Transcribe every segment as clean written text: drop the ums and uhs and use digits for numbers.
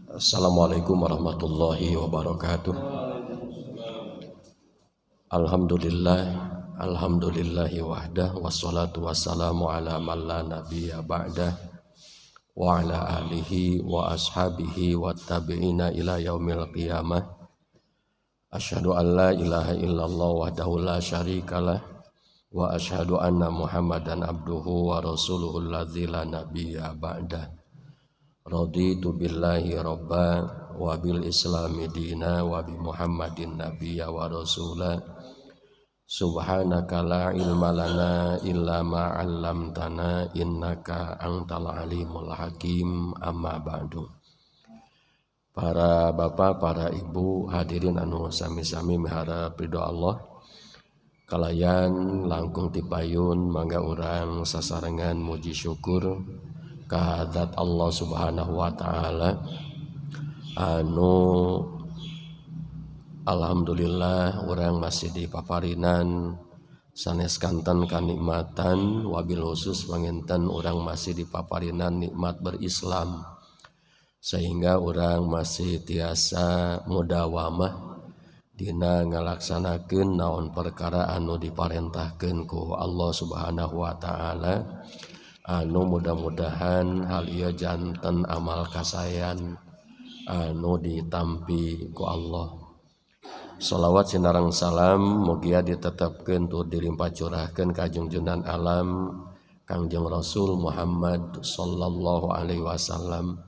Assalamualaikum warahmatullahi wabarakatuh. Alhamdulillah, alhamdulillahi wahdah, wassalatu wassalamu ala man la nabiyya ba'dah, wa ala alihi wa ashabihi wa tabi'ina ila yaumil qiyamah. Asyhadu an la ilaha illallah wahdahu la syarikalah, wa asyhadu anna Muhammadan abduhu wa rasuluhu alladzi la nabiyya ba'dah. Raditu billahi rabba wa bil islami dina wa bi Muhammadin nabiyya wa rasula. Subhanaka la ilma lana illa ma 'allamtana innaka antal alimul hakim. Amma ba'du. Para bapak, para ibu, hadirin anu sami-sami miharap ridho Allah, kalayan langkung tipayun mangga urang sasarengan muji syukur kehadrat Allah Subhanahu wa taala anu alhamdulillah urang masih di paparinan sanes kanten kanikmatan, wabil khusus panginten urang masih di paparinan nikmat berislam, sehingga urang masih tiasa mudawamah dina ngalaksanakeun naon perkara anu diparentahkeun ku Allah Subhanahu wa taala, anu mudah-mudahan hal ieu janten amal kasayan anu ditampi ku Allah. Salawat sinareng salam mugia ditetepkeun tur dilimpah curahkeun ka junjunan alam Kangjeng Rasul Muhammad sallallahu alaihi wasallam,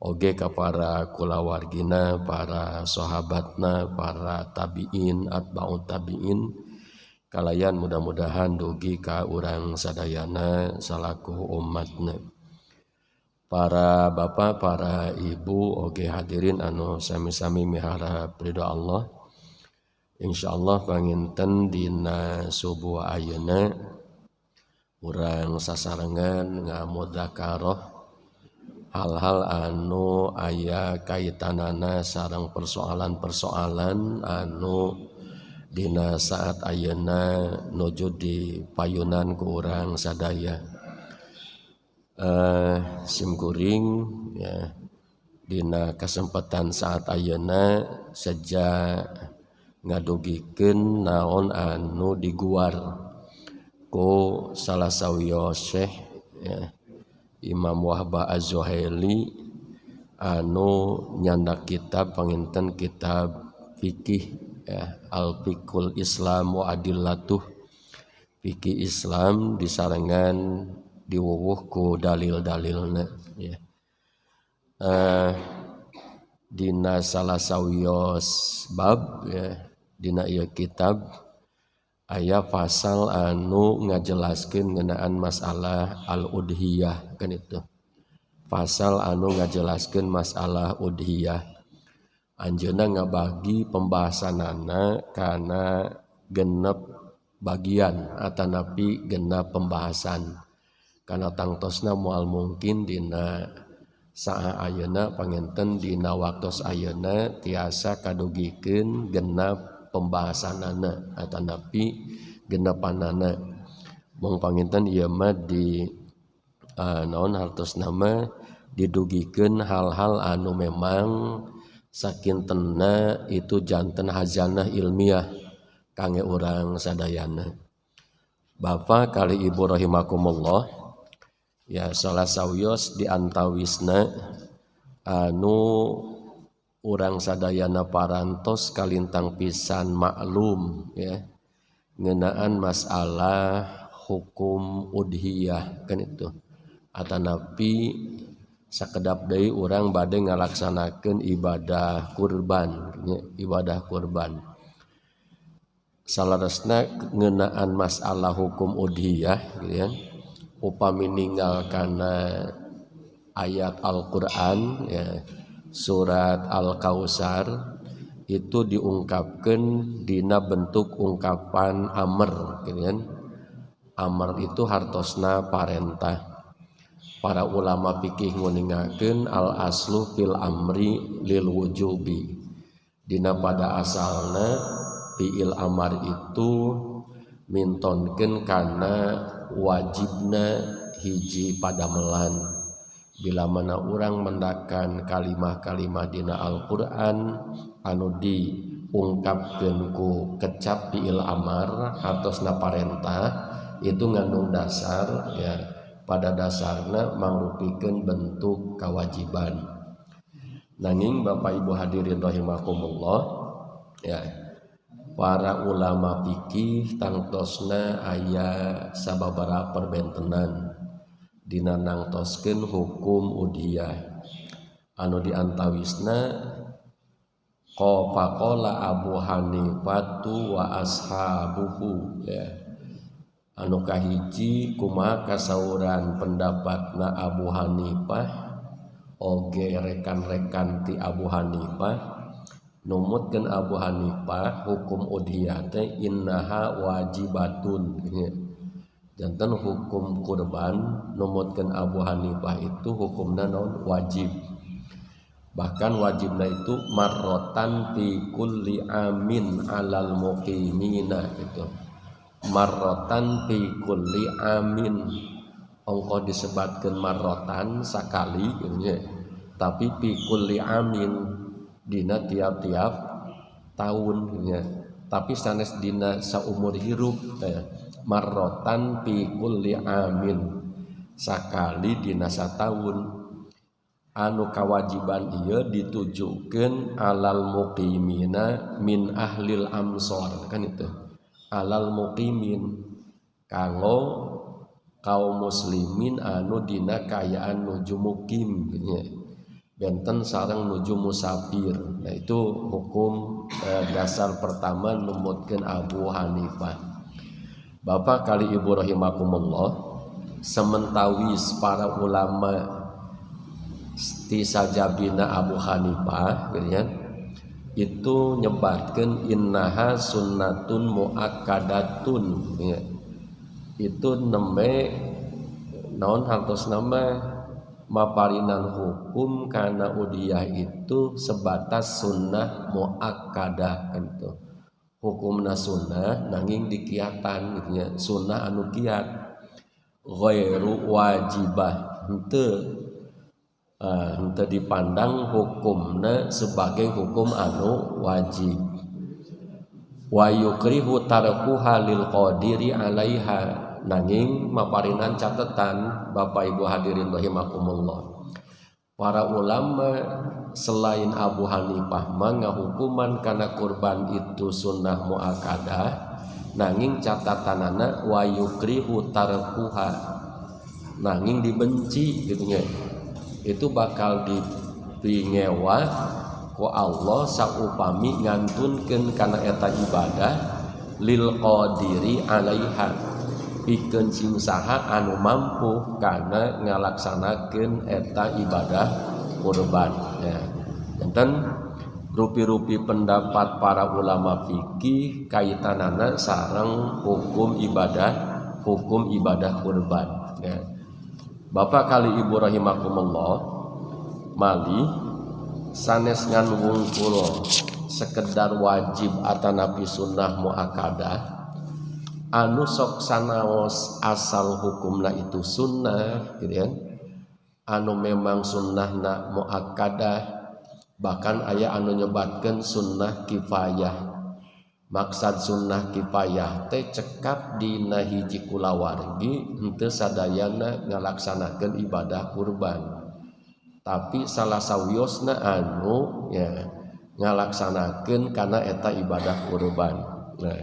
oge ka para kulawargina, para sahabatna, para tabiin, atba'ut tabiin, kalayan mudah-mudahan dugi ka urang sadayana salaku umatna. Para bapak, para ibu, oge hadirin anu sami-sami miharap ridho Allah, insyaallah panginten dina subuh ayeuna urang sasarengan ngamudzakarah hal-hal anu aya kaitanana sareng persoalan-persoalan anu dina saat ayeuna nuju di payunan ku urang sadaya. Simkuring ya dina kesempatan saat ayeuna seja ngadugikeun naon anu diguar ku salah sawios Syekh ya, Imam Wahbah Az-Zuhaili anu nyandak kitab panginten kitab fikih ya, Al-Fiqhul Islam wa Adillatuh, fikih Islam disarengan diwuwuh ku dalil-dalilna ya. Dina salah sawios bab ya, dina ieu kitab aya pasal anu ngajelaskeun ngeunaan masalah al-udhiyah, kan itu. Pasal anu ngajelaskeun masalah udhiyah. Anjeunna ngabagi pembahasanana kana genep bagian atanapi genep pembahasan. Kana tangtosna moal mungkin dina saa ayeuna panginten dina waktos ayeuna tiasa kadugikeun genep pembahasanana atanapi genepanana. Mung panginten ieu mah di naon hartosna mah didugikeun hal-hal anu memang sakintenna itu janten hazanah ilmiah kangge urang sadayana. Bapak kali ibu rahimakumullah ya, salah sawios di antawisna anu urang sadayana parantos kalintang pisan maklum ya ngeunaan masalah hukum udhiyah, kan itu. Atanapi sakedap deui urang bade ngalaksanakeun ibadah kurban ya, ibadah kurban. Salaresna ngeunaan masalah hukum udhiyah gitu ya, upami ninggal kana ayat Al-Qur'an ya, surat Al-Kautsar itu diungkapkeun dina bentuk ungkapan amr gitu kan. Amr itu hartosna parentah. Para ulama fikih nguningakeun al aslu fil amri lil wujubi. Dina pada asalna fiil amar itu mintonkeun kana wajibna hiji padamelan. Bila mana urang mendakan kalimah-kalimah dina Al-Qur'an anu diungkapkeun ku kecap fi'il amar hartosna parentah, itu ngandung dasar ya, pada dasarna mangrupikeun bentuk kewajiban. Nanging Bapak Ibu hadirin rahimakumullah ya, para ulama fikih tangtosna aya sababaraha perbentenan dina nangtoskeun hukum udhiyah, anu diantawisna faqala Abu Hanifatu wa ashabuhu ya. Anu kahiji kumaha kasauran pendapatna Abu Hanifah oge rekan-rekan ti Abu Hanifah, numutkeun Abu Hanifah hukum udhiyah teh innaha wajibatun ya. Janten hukum kurban numutkeun Abu Hanifah itu hukumna naon? Wajib. Bahkan wajibna itu marrotan fi kulli amin alal muqimina gitu. Marrotan fi kulli amin, ongko disebatkeun marrotan sakali gitu nya, tapi fi kulli amin dina tiap-tiap tahun gitu nya, tapi sanes dina saumur hirup teh. Marrotan fi kulli amin, sakali dina sataun. Anu kawajiban ieu ditujukeun alal muqimina min ahlil amsor, kan itu alal muqimin kanggo kaum muslimin anu dina kaayaan nuju mukim gitu nya, benten sareng nuju musafir. Nah itu hukum dasar pertama numutkeun Abu Hanifah. Bapak kali Ibu rahimakumullah, sementawis para ulama ti sajabina Abu Hanifah gitu ya, itu nyebatkeun innaha sunnatun muakkadatun ya. Itu nembe naon hartos nama maparinan hukum karena udhiyah itu sebatas sunnah muakkadah kan itu. Hukumna sunnah nanging dikiatan gitu nya, sunnah anu kiat ghairu wajibah, henteu henteu dipandang hukumna sebagai hukum anu wajib. Wa yukrihu tarkuha lil qadiri alaiha, nanging maparinan catatan Bapak Ibu hadirin rahimakumullah, para ulama selain Abu Hanifah mah ngahukuman karena kurban itu sunnah muakkadah, nanging catatanana wa yukrihu tarkuha, nanging dibenci gitu nya, itu bakal dipingewa ku Allah saupami ngantunkeun kana eta ibadah lil qadiri alaiha, pikeun sing saha anu mampu kana ngalaksanakeun eta ibadah kurban ya. Janten rupi-rupi pendapat para ulama fikih kaitanana sareng hukum ibadah kurban ya. Bapak kali Ibu rahimakumullah, mali sanes ngan wungkul sekedar wajib atanapi sunnah muakkadah, anu sok sanaos asal hukumna itu sunnah gitu kan, anu memang sunnahna muakkadah, bahkan aya anu nyebatkeun sunnah kifayah. Maksad sunnah kifayah teh cekap dina hiji kulawargi henteu sadayana ngalaksanakeun ibadah kurban, tapi salah sawiosna anu ya ngalaksanakeun kana eta ibadah kurban. Nah,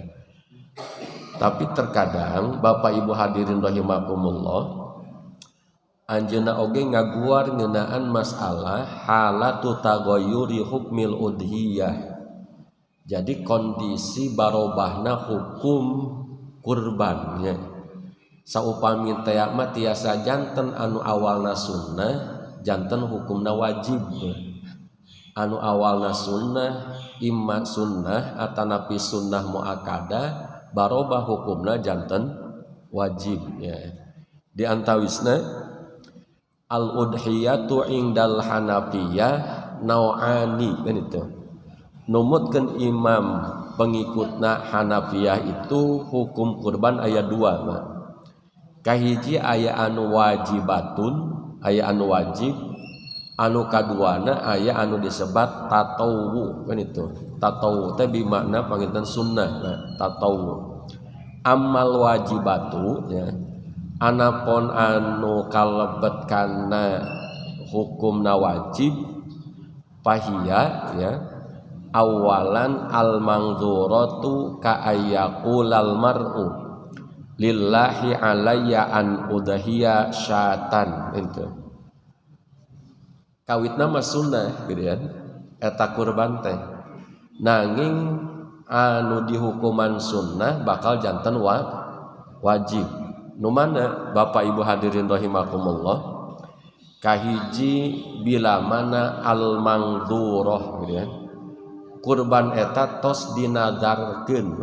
tapi terkadang Bapak Ibu hadirin rahimakumullah, anjeunna oge ngaguar ngeunaan masalah halatu taghayyuri hukmil udhiyah. Jadi kondisi barobahna hukum kurbannya, saupami teh mah tiasa janten anu awalna sunnah janten hukumna wajib, anu awalna sunnah imma sunnah atanapi sunnah muakkadah barobah hukumna janten wajib ya. Di antawisna al udhiyatu indal hanafiyah nau'ani, kan itu numutkeun imam pengikutna Hanafiyah itu hukum kurban ayat 2 mah. Kahiji aya anu wajibatun, Aya anu wajib, anu kaduana aya anu disebat tatawu kan itu. Tatawu teh bimakna panginten sunnah, nah, tatawu. Amal wajibatu ya, anapon anu kalebet kana hukumna wajib pahia ya, awalan al mangdzuratu ka ayyaqulal mar'u lillahi alayya an udhiya syatan itu. Kawitna mah sunnah gitu kan, eta kurban teh. Nanging anu dihukuman sunnah bakal janten wajib. Nu mana Bapak Ibu hadirin rahimakumullah? Kahiji bila mana al mangdzurah gitu kan. Kurban eta tos dinadarkeun.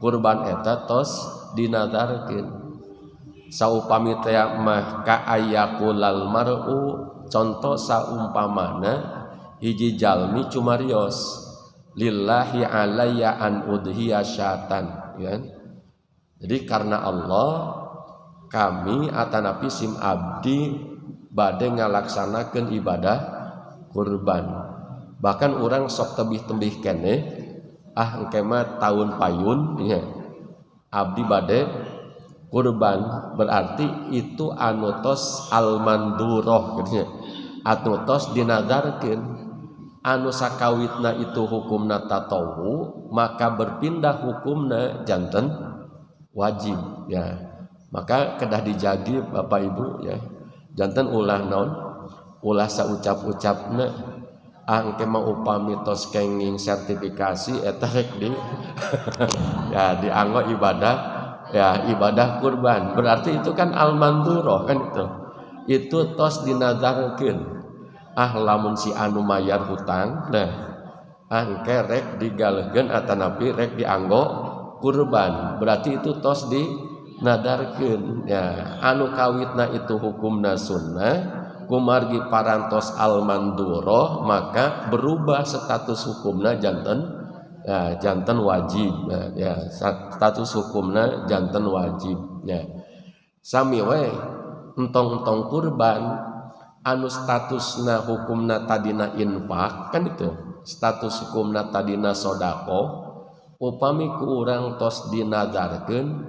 Kurban eta tos dinadarkeun. Saupami teh mah ka ayaqulal mar'u, contoh saumpamana hiji jalmi cumarios lillahi alayya an udhiya syatan ya. Jadi karena Allah kami atanapi sim abdi bade ngalaksanakeun ibadah kurban. Bahkan orang sok tebih-tebih keneh, ah engke mah tahun payun ya, abdi bade kurban, berarti itu anu tos al-manduroh gitu ya. Anu tos dinadarkeun. Anu sakawitna itu hukumna tatawu, maka berpindah hukumna janten wajib ya. Maka kedah dijagi Bapak Ibu ya. Janten ulah naon, ulah saucap-ucapna, ah engke mah upami tos kenging sertifikasi eta rek di ya dianggo ibadah ya, ibadah kurban. Berarti itu kan al-manduroh kan itu. Itu tos dinadarkeun. Ah lamun si anu mayar hutang, nah angke rek digalehkeun atanapi rek dianggo kurban. Berarti itu tos dinadarkeun ya. Anu kawitna itu hukumna sunnah, kumargi parantos al-manduroh maka berubah status hukumna janten ya, janten wajib ya, status hukumna janten wajib ya. Sami we entong-entong kurban anu statusna hukumna tadina infak kan itu, status hukumna tadina sodako, upami ku urang tos dinadarkeun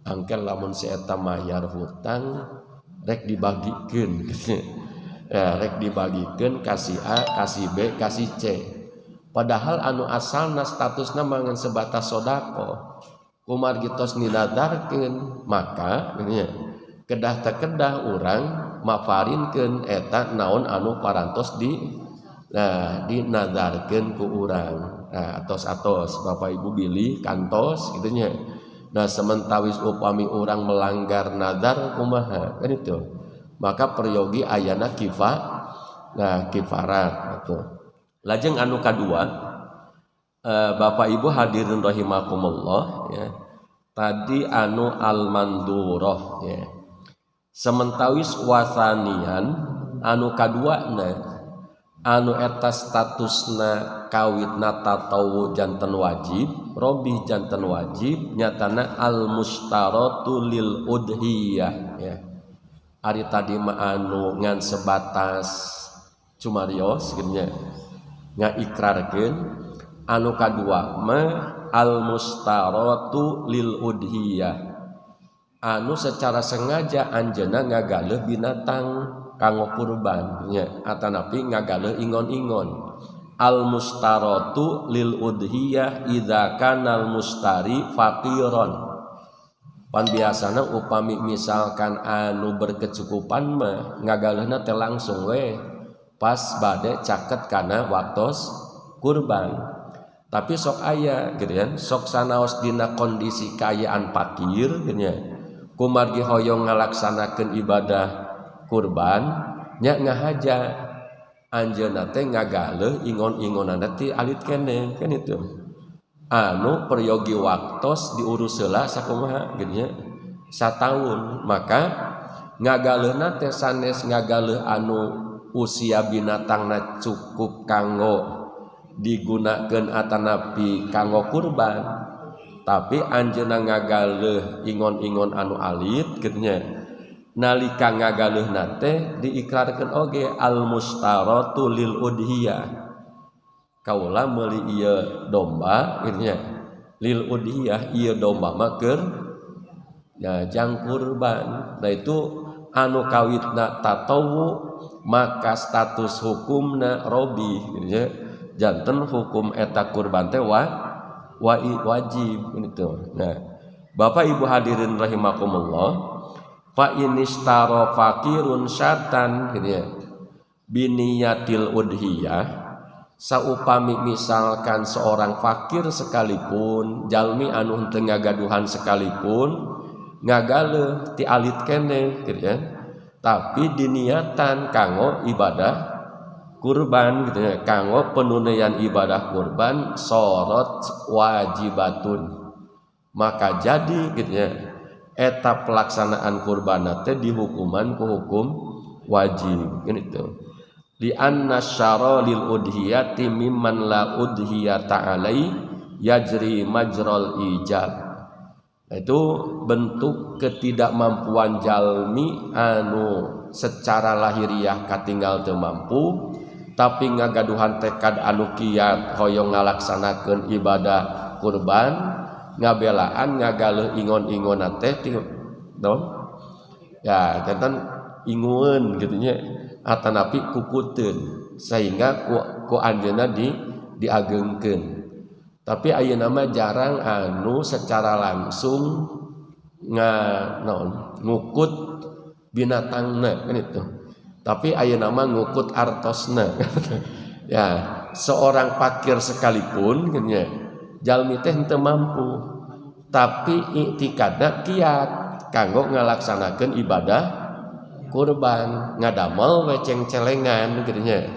angke lamun si eta mayar hutang rek dibagikeun ya, rek dibagikeun kasih A, kasih B, kasih C. Padahal anu asalna statusna mangan sebatas sodako, kumargi tos dinadarkeun maka ya, kedah teu kedah urang mafarinkeun eta naon anu parantos di nah dinadarkeun ku urang. Nah, atos-atos Bapak Ibu bilih kantos kitu nya. Nah, sementawis upami urang melanggar nadar kumaha kan itu. Maka peryogi ayana kifa, nah kifarat gitu. Lajeng anu kadua, Bapak Ibu hadirin rahimakumullah ya. Tadi anu al-manduroh ya. Sementawis wasanian anu kaduana anu eta statusna kawitna tatawu janten wajib, robih janten wajib, nyatana al mustaratu lil udhiyah ya. Ari tadi mah anu ngan sebatas cumarios gitu nya, ngaikrarkeun. Anu kadua mah al mustaratu lil udhiyah, anu secara sengaja anjeunna ngagaleuh binatang kanggo kurban nya, atanapi ngagaleuh ingon-ingon. Al mustaratu lil udhiyah idza kanal mustari faqiran. Pan biasana upami misalkan anu berkecukupan mah ngagaleuhna teh langsung we pas bade caket kana waktos kurban. Tapi sok aya gitu kan, sok sanaos dina kondisi kaayaan fakir gitu nya, kumargi hoyong ngalaksanakeun ibadah kurban nya ngahaja anjeunna teh ngagaleuh ingon-ingonana ti alit keneh kan itu. Anu peryogi waktos diurus heula sakumaha gitu nya sataun, maka ngagaleuhna teh sanes ngagaleuh anu usia binatangna cukup kanggo digunakeun atanapi kanggo kurban, tapi anjeunna ngagaleuh ingon-ingon anu alit gitu nya. Nalika ngagaleuhna teh diikrarkeun oge, al mustaratu lil udhiyah, kaula meuli ieu domba gitu nya, lil udhiyah, ieu domba mah keur ya jang kurban. Nah, itu anu kawitna tatawu maka status hukumna robi gitu nya, janten hukum eta kurban teh wa, wa wajib gitu. Nah, Bapak Ibu hadirin rahimakumullah, fa inishtara faqirun syatan gitu ya biniyatil udhiyah, saupami misalkan seorang fakir sekalipun, jalmi anu henteu ngagaduhan sekalipun, ngagaleuh ti alit keneh gitu ya, tapi diniatan kanggo ibadah kurban gitu ya, kanggo penunaian ibadah kurban, sorot wajibatun, maka jadi gitu ya eta pelaksanaan kurban teh dihukuman ku hukum wajib gitu. Li anna syara lil udhiyati mimman la udhiyata alai yajri majral ijab. Itu bentuk ketidakmampuan jalmi anu secara lahiriah katinggal teu mampu, tapi ngagaduhan tekad anu kiat hoyong ngalaksanakeun ibadah kurban, ngabelaan ngagaleuh ingon-ingon teh dong ya, janten ingueun gitu nya atanapi kukuteun sehingga ku anjeunna diagengkeun. Tapi ayeuna mah jarang anu secara langsung nga naon ngukut binatangna kan itu, tapi ayeuna mah ngukut artosna ya. Seorang fakir sekalipun kan ya, jalmi teh henteu mampu tapi iktikadna kiat kanggo ngalaksanakeun ibadah kurban, ngadamel we ceng-celengan gitu nya.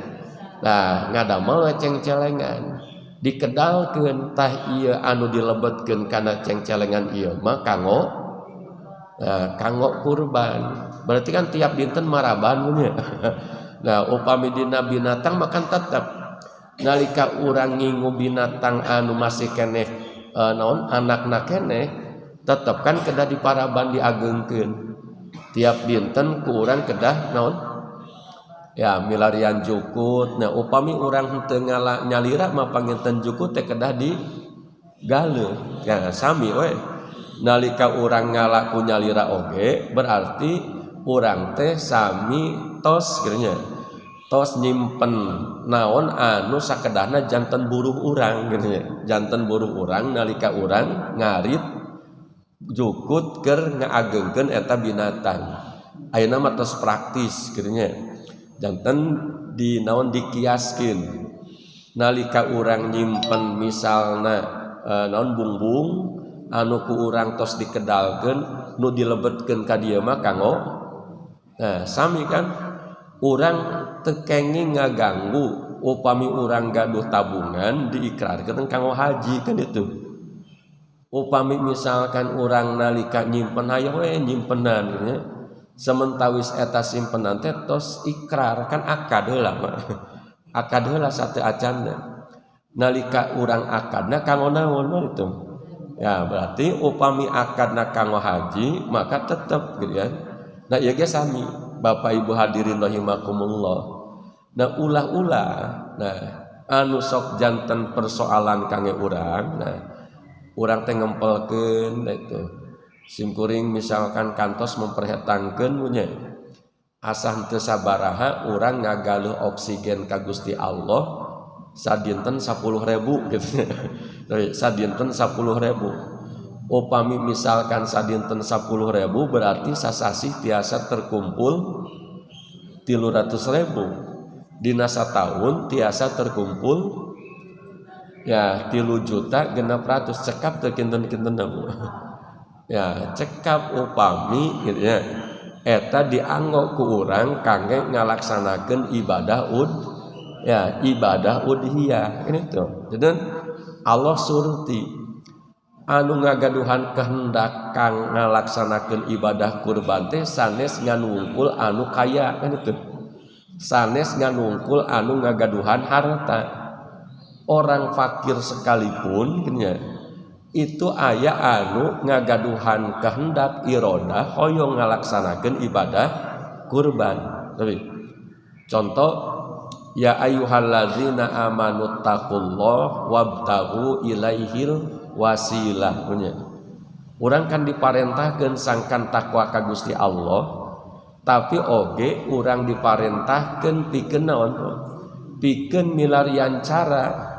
Nah, ngadamel we ceng-celengan dikedalkeun, tah ieu anu dilebetkeun kana ceng-celengan ieu mah kanggo, nah, kanggo kurban. Berarti kan tiap dinten maraban nya. Nah, upami dina binatang makan tetep nalika urang ngingu binatang anu masih keneh naon anakna keneh, tetep kan kedah diparaban, diagengkeun tiap dinten ku urang, kedah naon ya milarian jukut. Nah, upami urang henteu ngala nyalira mah panginten jukut teh kedah di galeuh ya. Sami we nalika urang ngala ku nyalira oge, berarti urang teh sami tos kitu nya, tos nyimpen naon anu sakedahna janten buruh urang gitu nya, janten buruh urang nalika urang ngarit jukut keur ngaagengkeun eta binatang. Ayeuna mah tos praktis kitu nya, janten di naon dikiaskeun nalika urang nyimpen misalna naon bungbung anu ku urang tos dikedalkeun, nu dilebetkeun ka dieu mah kanggo. Nah, sami kan urang teu kenging ngaganggu upami urang gaduh tabungan diikrarkeun kanggo haji kan itu. Upami misalkan urang nalika nyimpen hayo we nyimpenan gitu ya, sementawis eta simpenan teh tos ikrar kan, akad heula mah, akad heula sate acanna. Nalika urang akadna kanggo naon mah itu ya, berarti upami akadna kanggo haji maka tetep gitu ya. Nah, ieu ge sami, Bapak Ibu hadirin rahimakumullah. Nah, ulah-ulah, nah, anu sok janten persoalan kangge urang, nah, urang teh ngempelkeun itu simkuring misalkan kantos memperhetangkeun punya asah teu sabaraha urang ngagaluh oksigen ka Gusti Allah sadinten 10.000 gitu, sadinten 10.000. Upami misalkan sadinten 10.000, berarti sasasih tiasa terkumpul 300.000. Dina tahun tiasa terkumpul ya 3.600.000. Cekap teu kinten-kinten ya? Cekap upami gitu ya eta dianggo ku urang kangge ngalaksanakeun ibadah ud ya ibadah udhiyah ini tuh. Dan Allah surti anu ngagaduhan kehendak kang ngalaksanakeun ibadah kurban teh sanes ngan wungkul anu kaya kan itu, sanes ngan wungkul anu ngagaduhan harta. Orang fakir sekalipun ya. Itu aya anu ngagaduhan kehendak irodah hoyong ngalaksanakeun ibadah kurban. Tapi contoh ya ayyuhallazina amanu taqullah wabtaghu ilaihil wasilah punya. Urang kan diparentahkeun sangkan takwa ka Gusti Allah, tapi oge urang diparentahkeun pikeun naon? Pikeun milarian cara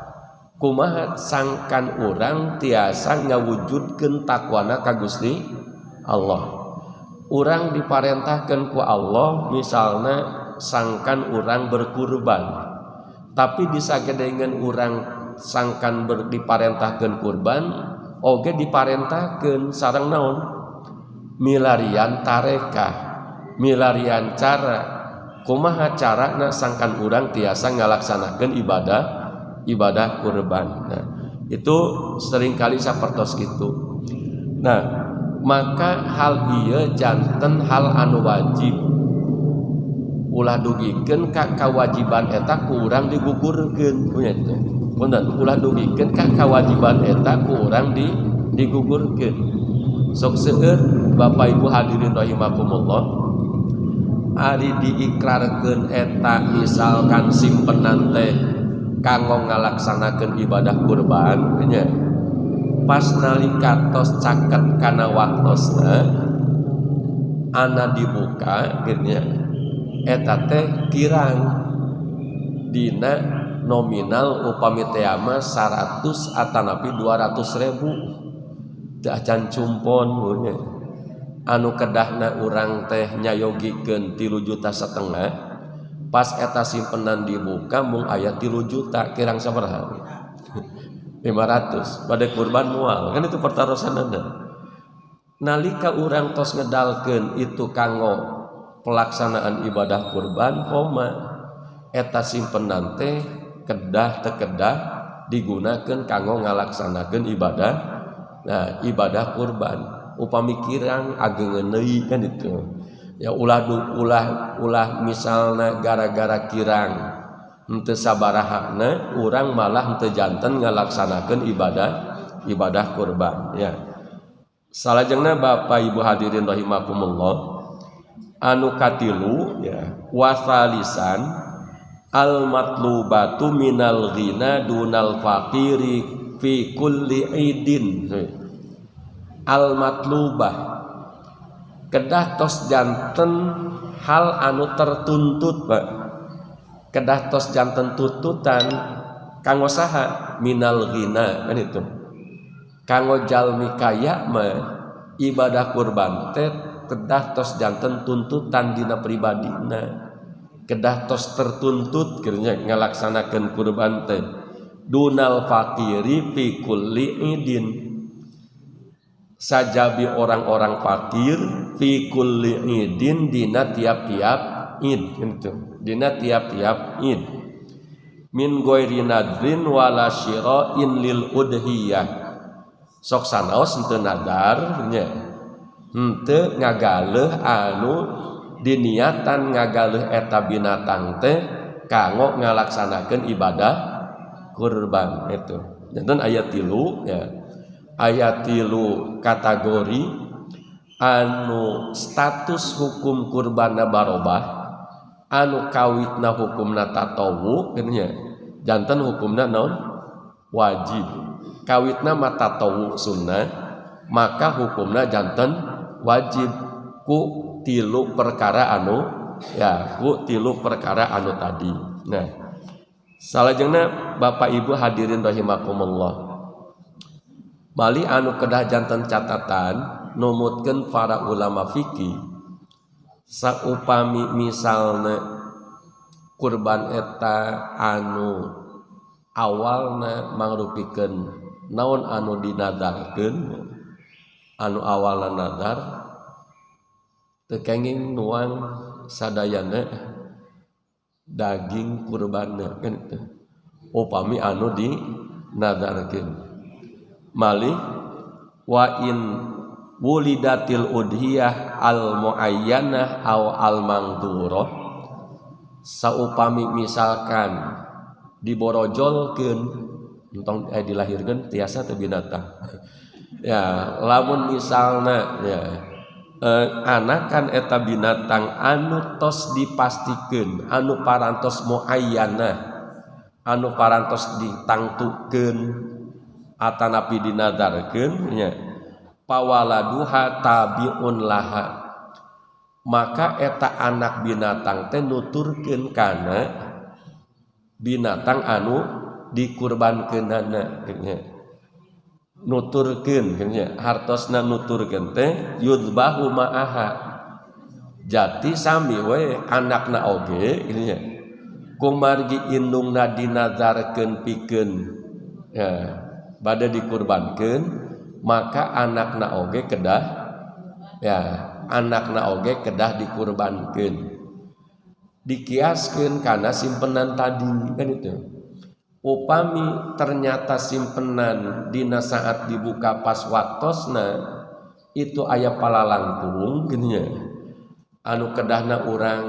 kumaha sangkan urang tiasa ngawujudkeun takwana ka Gusti Allah. Urang diparentahkeun ku Allah misalna sangkan urang berkurban, tapi disagedengeun urang sangkan diparentahkeun kurban oge diparentahkeun sareng naon? Milarian tarekah, milarian cara. Kumaha carana sangkan urang tiasa ngalaksanakeun ibadah kurban. Nah, itu seringkali sapertos kitu. Nah, maka hal ieu janten hal anu wajib. Ulah dugikeun ka kawajiban eta ku urang digugurkeun punya teh. Punten, ulah dugikeun ka kawajiban eta ku urang digugurkeun. Sok seueur Bapak Ibu hadirin rahimakumullah. Ari diikrarkeun eta misalkan simpenan teh kanggo ngalaksanakeun ibadah kurban nya. Pas nalika tos caket kana waktosna ana dibuka gitu nya. Eta teh kirang dina nominal upami teh mah 100 atanapi 200 ribu teu acan cumpon nya. Anu kedahna urang teh nyayogikeun 3,5 juta pas eta simpenan dibuka mung aya 3 juta kirang sabaraha 500 pada kurban mual kan itu pertarosanana. Nalika urang tos ngedalkeun itu kanggo pelaksanaan ibadah kurban koma eta simpenan teh kedah teu kedah digunakeun kanggo ngalaksanakeun ibadah, nah ibadah kurban. Upami kirang ageungeun deui kan itu ya, ulah ulah ulah misalna gara-gara kirang henteu sabarahana urang malah henteu janten ngalaksanakeun ibadah kurban ya. Salajengna Bapak Ibu hadirin rahimakumullah, anu katilu ya, wasalisan al matlubatu minal ghina dunal faqiri fi kulli idin. Al matlubah kedah tos janten hal anu tertuntut Pak, kedah tos janten tuntutan kanggo saha? Minal ghina kan itu kanggo jalmi kaya mah ibadah kurban teh kedah tos janten tuntutan dina pribadina, kedah tos tertuntut kiranya ngalaksanakeun kurban teh. Dunal fakiri fi kulli idin, sajabi orang-orang fakir fi kulli idin dina tiap-tiap id gitu, dina tiap-tiap id, min ghairi nadrin wala syira'in lil udhiyah. Sok sanaos henteu nadar nya, henteu ngagaleuh anu diniatan ngagaleuh eta binatang teh kanggo ngalaksanakeun ibadah kurban itu. Janten ayat 3 ya, ayat 3 kategori anu status hukum kurbanna barobah, anu kawitna hukumna tatawu kitu nya, janten hukumna naon? Wajib. Kawitna mah tatawu sunnah, maka hukumna janten wajib ku tilu perkara anu ya, ku tilu perkara anu tadi. Nah, salajengna Bapak Ibu hadirin rahimakumullah, bali anu kedah janten catatan numutkeun para ulama fikih, saupami misalna kurban eta anu awalna mangrupikeun naon anu dinadarkeun, anu awalna nadar teu kenging nuang sadayana daging kurbanna kan itu upami anu dinadarkeun. Malih wa in wulidatil udhiyah al muayyanah aw al mangdurah, saupami misalkan diborojolkeun Entong dilahirkeun tiasa teu binatang. Ya, lamun misalna ya anakan eta binatang anu tos dipastikeun, anu parantos muayyana, anu parantos ditangtukeun atanapi dinadarkeun nya, pawaladuha tabiun laha, maka eta anak binatang teh nuturkeun kana binatang anu dikurbankeunana nya, nuturkeun nya, hartosna nuturkeun teh yudbahu ma'aha, jati sami we anakna oge nya, kumargi indungna dinadarkeun pikeun ya bade dikurbankeun, maka anakna oge kedah ya, anakna oge kedah dikurbankeun, dikiaskeun kana simpenan tadi kan itu. Upami ternyata simpenan dina saat dibuka pas waktosna itu aya palalangkung gitu nya, anu kedahna urang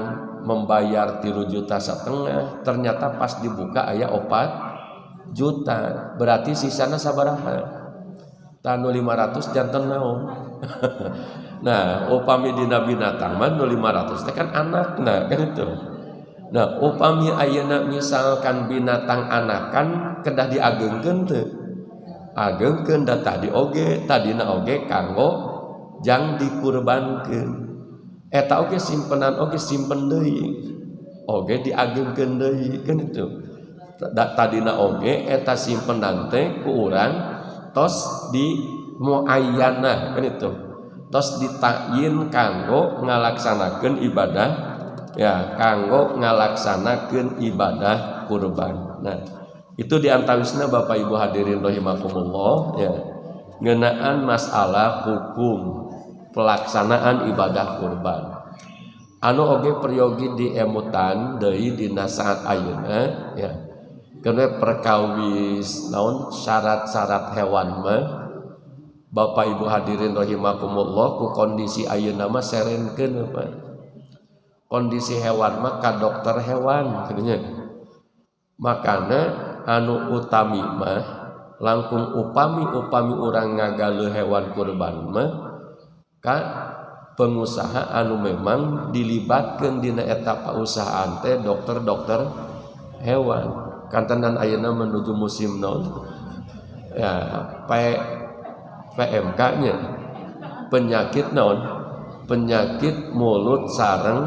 membayar 3,5 juta, ternyata pas dibuka aya 4 juta, berarti sisana sabaraha? Tanu 500 janten naon? Nah, upami dina binatang mah nu 500 teh kan anakna kan itu. Nah, upami ayeuna misalkan binatang anakan kedah diagengkeun teu? Agengkeun da tadi oge, tadina oge kanggo jang dikurbankeun. Eta oge simpenan oge simpen deui. Oge diagengkeun deui kan itu. Tadina oge eta simpenan teh ku urang tos di muayyana kan itu. Tos ditakyin kanggo ngalaksanakeun ibadah ya, kanggo ngalaksanakeun ibadah kurban. Nah, itu diantawisna Bapak Ibu hadirin rahimakumullah ya, ngeunaan masalah hukum pelaksanaan ibadah kurban. Anu oge peryogi diemutan deui dina saat ayeuna ya. Karena perkawis naon syarat-syarat hewan mah Bapak Ibu hadirin rahimakumullah ku kondisi ayeuna mah serenkeun apa? Kondisi hewan mah ka dokter hewan katanya. Makana anu utami mah langkung upami urang ngagaleuh hewan kurban mah ka pengusaha anu memang dilibatkeun dina eta pausahaan teh dokter-dokter hewan. Kantenan ayeuna menuju musim naon? Ya, PMK nya penyakit naon? Penyakit mulut sareng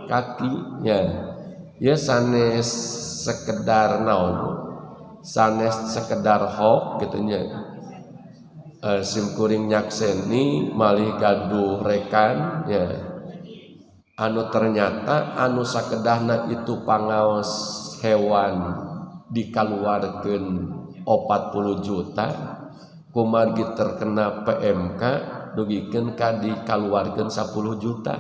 kaki nya. Ya sanes sekedar naon? Sanes sekedar hok gitu nya. Simkuring nyakseni malih gaduh rekan ya. Anu ternyata anu sakedahna itu pangaos hewan dikaluarkeun 40 juta kumargi terkena PMK dugikeun ka dikaluarkeun 10 juta.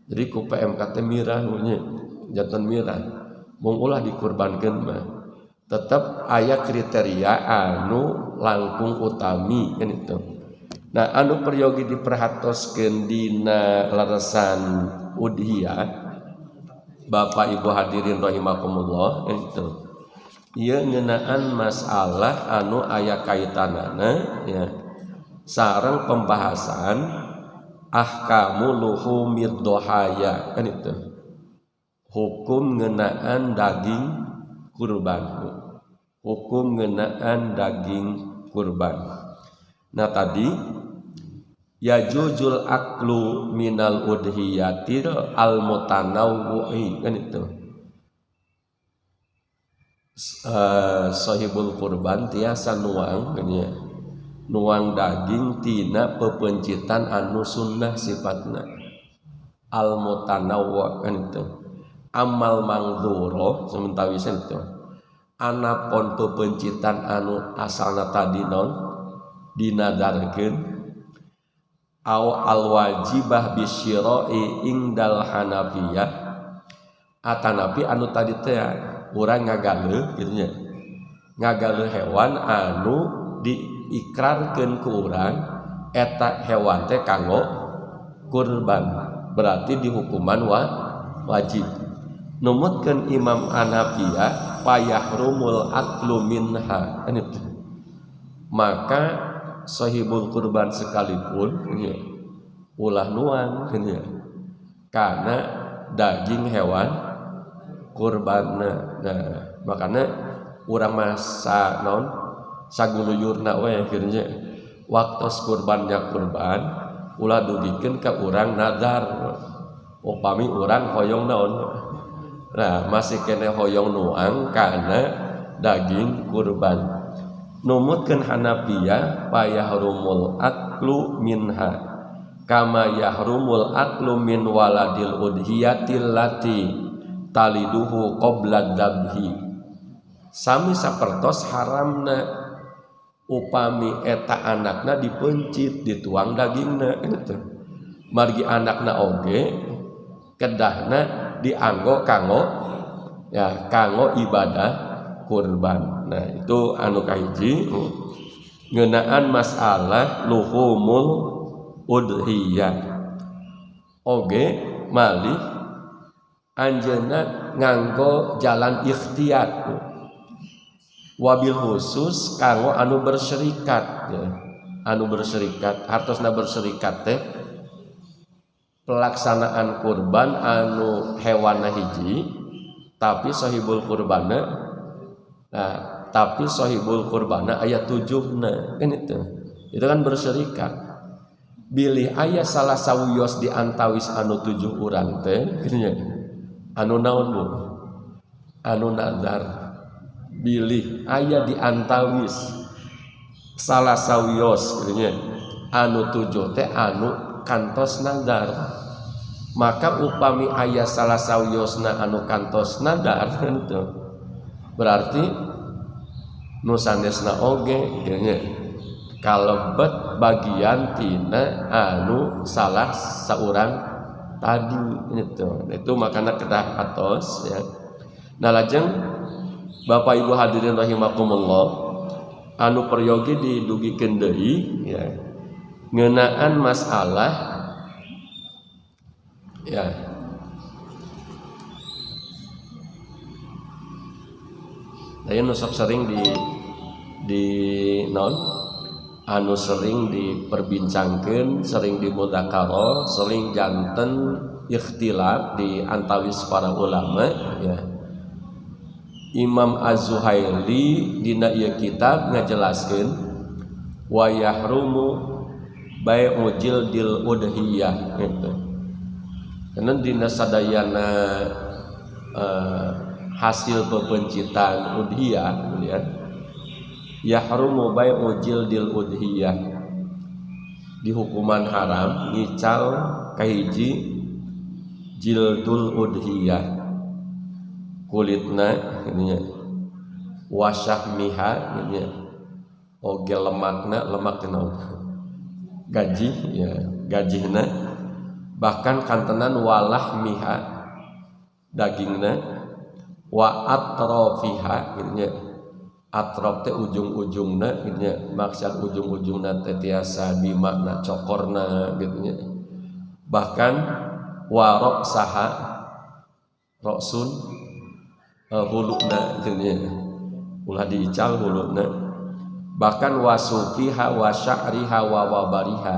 Jadi ku PMK teh mirah nya, janten mirah. Mung ulah dikurbankeun mah. Tetep aya kriteria anu langkung utami kan itu. Nah, anu peryogi diperhatoskeun dina leresan udhiyah Bapak Ibu hadirin rahimakumullah itu. Ieu ngeunaan masalah anu aya kaitanana ya sareng pembahasan ahkamu luhumid dohaya kan itu. Hukum ngeunaan daging kurban. Hukum ngeunaan daging kurban. Nah tadi yajuzul aklu minal udhiyatil al mutanawwi kan itu. Sahibul kurban tiasa nuang kan ya. Nuang daging tina pepencitan anu sunnah sifatna al mutanawwi kan itu. Amal mangdzuro sementawis itu. Anapun pepencitan anu asalna tadi non dinadarkeun au al wajibah bisyira'i indal hanafiyah atanapi anu tadi teh urang ngagaleuh kitu nya, ngagaleuh hewan anu diikrarkeun ku urang eta hewan teh kanggo kurban, berarti dihukuman wajib. Numutkeun Imam Hanafiyah Payahrumul aklu minha. Maka sahibul kurban sekalipun ya, ulah nuang ya, karena daging hewan kurbanna. Nah, makanya urang masa non saguluyurna we akhirnya waktos kurbannya kurban ulah dugikeun ka urang nazar upami urang hoyong naon. Nah, masih kene hoyong nuang karena daging kurban. Numutkeun Hanafiyah payahrumul aklu minha kama yahrumul aklu min waladil udhiyatil lati taliduhu qabla dzabhi. Sami sapertos haramna upami eta anakna dipencit dituang dagingna gitu. Margi anakna oge kedahna dianggo kanggo ya kanggo ibadah kurban. Nah, itu anu kahiji ngeunaan masalah luhumul udhiyah. Oge malih anjeunna nganggo jalan ikhtiyat. Wabil khusus kanggo anu berserikat ya. Anu berserikat, hartosna berserikat teh pelaksanaan kurban anu hewanna hiji tapi sahibul kurbana, nah tapi sahibul kurbana aya tujuhna kan itu kan berserikat. Bilih aya salah sawios di antawis anu 7 urang teh kitu anu naon Bu, anu nazar. Bilih aya di antawis salah sawios kitu anu 7 teh anu kantos nazar, maka upami aya salah sawiosna anu kantos nazar itu berarti nu sanesna oge kitu kalebet bagian tina anu salah saurang tadi itu. Itu makana kedah atos ya. Nah, lajeng Bapak Ibu hadirin rahimakumullah anu peryogi didugikeun deui ya ngeunaan masalah ya nu sok sering di non anu sering diperbincangkeun, sering dimudzakarah, sering janten ikhtilaf di antawis para ulama ya. Imam Az-Zuhaili dina ieu kitab ngajelaskeun wa yahrumu bai'u jildil udhiyah gitu. Karena dina sadayana hasil pepencitan udhiyah ya. Yahrumu bai'u jildil udhiyah, dihukuman haram ngical kahiji jildul udhiyah kulitna ininya wasyahmiha ininya oge lemakna, lemak teh naon gaji ya gajihna, bahkan kantenan walahmiha dagingna, wa atrofiha ininya atrof teh ujung-ujungna gitu nya, maksud ujung-ujungna teh tiasa dimakna cokorna gitu nya. Bahkan wa ra'saha ra'sun huluna gitu nya, ulah diical huluna. Bahkan wasufiha wa sya'riha wa wabariha,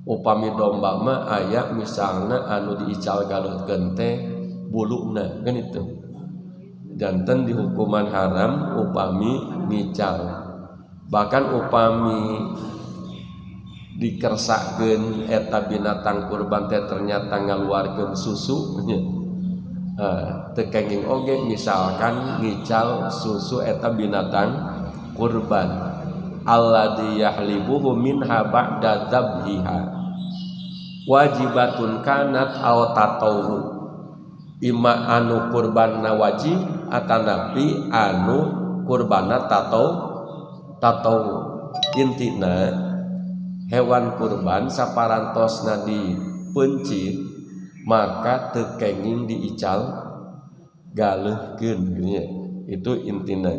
upami domba mah aya misalna anu diical galeuhkeun teh buluna kan itu janten dihukuman haram upami ngical. Bahkan upami dikersakeun eta binatang kurban teh ternyata ngaluarkeun susu nya teu kenging oge misalkan ngical susu eta binatang kurban alladzi yahlibuhu minha ba'da dzabhiha wajibatun kanat aw tatawu, ima anu kurbanna wajib atanapi anu kurbanna tatau. Intina hewan kurban saparantosna dipencit maka teu kenging diical galeuhkeun nya. Itu intina.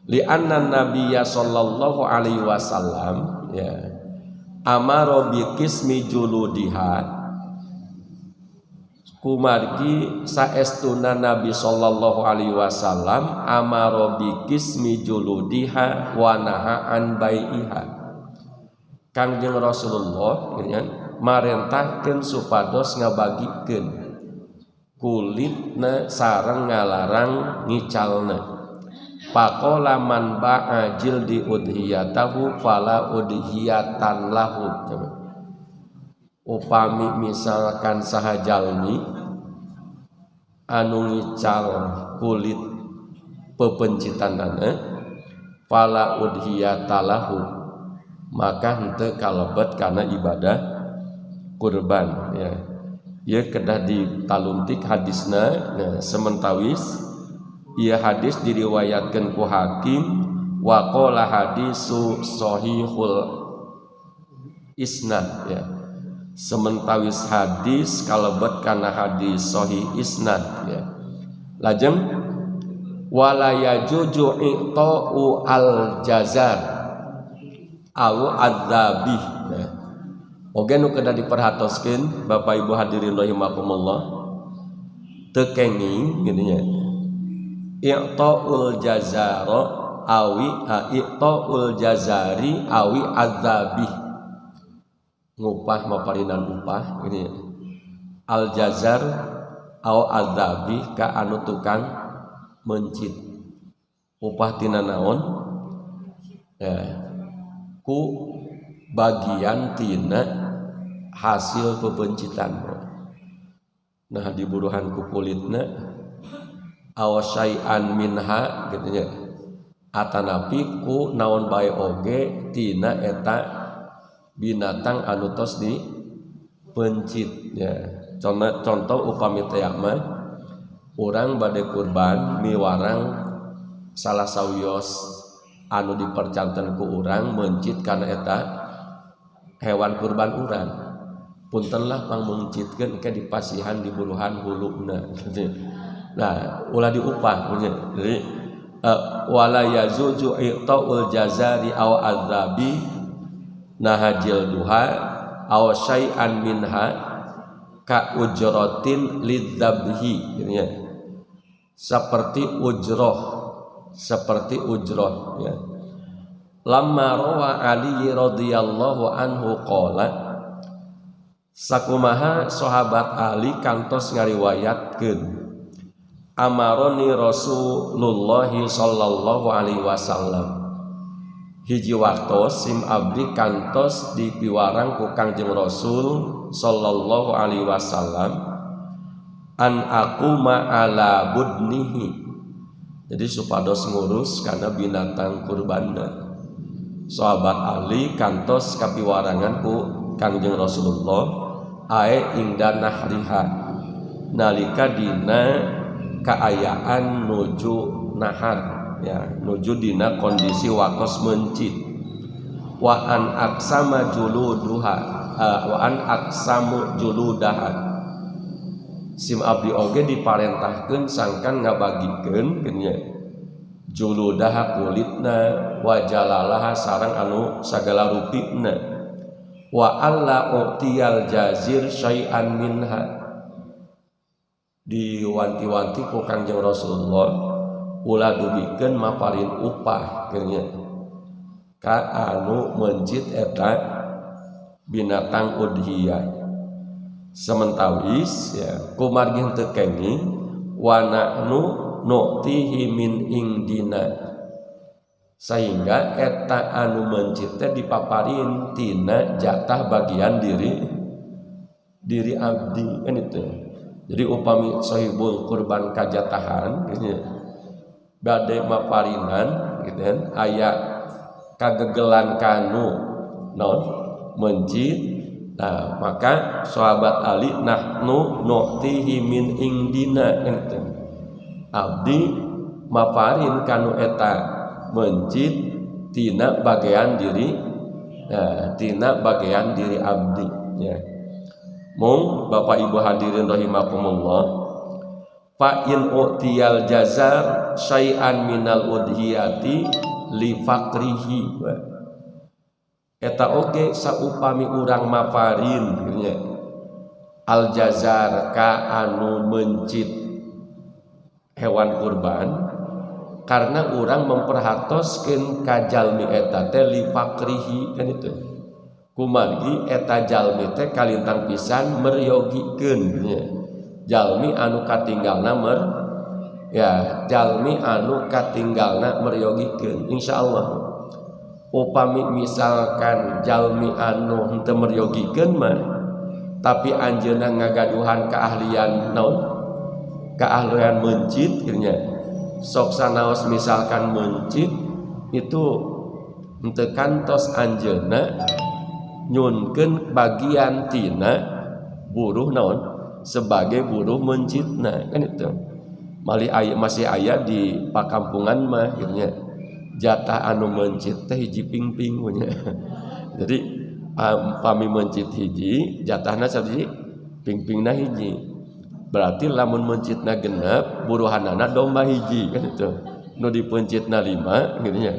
Li anna nabiyya sallallahu alaihi wasallam ya amara bi qismi juludiha Kumargi saestuna Nabi sallallahu alaihi wasallam amara bi qismi juludiha wa naha an bai'iha. Kangjeng Rasulullah ya, marentahkeun supados ngabagikeun kulitna sareng ngalarang ngicalna. Faqala man ba'a jildi udhiyatahu fala udhiyatan lahu. Coba. Upami misalkan saha jalmi anu ngical kulit pepencitanana, fala udhiyatalahu, maka henteu kalebet kana ibadah kurban ya. Ieu kedah ditaluntik hadisna. Nah, sementawis ieu hadis diriwayatkeun ku Hakim wa qala hadisu sahihul isnad ya. Sementawis hadis kalebet kana hadis sahih isnad ya. Lajeng wala yajuzu i'ta'u al jazar au adzabih. Nah, oge nu kedah diperhatoskeun Bapak Ibu hadirin rahimakumullah, teu kenging gini nya i'ta'ul jazara awi i'ta'ul jazari awi adzabih, ngupah maparinan upah gini al jazar au adzabih ka anu tukang mencit, upah tina naon ya, ku bagian tina hasil pepencitan. Nah, diburuhan ku kulitna aw syai'an minha gitu nya, atanapi ku naon bae oge tina eta binatang anu tos di pencit ya. Contoh, contoh upami teh mah urang bade kurban miwarang salah sawios anu dipercanten ku urang mencit kana eta hewan kurban urang, punten lah pang mencitkeun ke dipasihan diburuhan huluna. Nah, ulah diupah punya. Jadi wala yazuju i'taul jazari aw adzabi nahajil duha aw syai'an minha ka ujratin lidzabhi gitu ya. Seperti ujroh, seperti ujroh ya. Lamma rawa Ali radhiyallahu anhu qala, sakumaha sahabat Ali kantos ngariwayatkeun, amaroni Rasulullah sallallahu alaihi wasallam, hiji waktos sim abdi kantos dipiwarang ku Kangjeng Rasul sallallahu alaihi wasallam an aquma ala budnihi. Jadi supados ngurus karena binatang kurbanna. Sahabat Ali kantos kapiwarangan ku Kangjeng Rasulullah ae ingda nahriha, nalika dina kaayaan nuju nahar ya, nuju dina kondisi waktos mencit, wa an aksama juluduha, wa an aksamu juludaha, sim abdi oge diparentahkeun sangkan ngabagikeun nya juludaha kulitna wa jalalaha sareng anu sagala rupina, wa alla u'tiyal jazir syai'an minha. Diwanti-wanti ku Kangjeng Rasulullah ulah dugikeun maparin upah nya ka anu mencit eta binatang udhiyah. Sementawis ya kumargi henteu kenging wa nahnu nu'tihi min indina, sehingga eta anu mencit teh dipaparin tina jatah bagian diri diri abdi kan itu. Jadi upami sahibul kurban kajatahan gitu ya, bade maparinan gitu kan, aya kagegelan kanu non mencit. Nah, maka sahabat Ali nahnu nu'tihi min indina kan itu. Abdi maparin kanu eta mencit tina bagian diri, nah, tina bagian diri abdi ya. Mung Bapak Ibu hadirin rahimakumullah, fa in u'tiyal jazar syai'an minal udhiyati li faqrihi, eta oge saupami urang maparin nya Al jazar ka anu mencit hewan kurban, karena urang memperhatoskeun ka jalmi eta teh li faqrihi, kan itu. Kumargi eta jalmi teh kalintang pisan meryogikeun nya. Jalmi anu katinggalna mer ya, jalmi anu katinggalna meryogikeun. Insyaallah upami misalkan jalmi anu henteu meryogikeun mah, tapi anjeunna ngagaduhan keahlian naon, keahlian mencit kieu nya, sok sanaos misalkan mencit itu henteu kantos anjeunna nyunkeun bagian tina buruh naon, sebagai buruh mencitna, kan itu. Malih aya, masih aya di pakampungan mah kitu nya, jatah anu mencit teh hiji pingping nya. Jadi pami mencit hiji, jatahna sabiji pingpingna hiji. Berarti lamun mencitna genep, buruhanana domba hiji, kan itu. Nu dipencitna lima gitu nya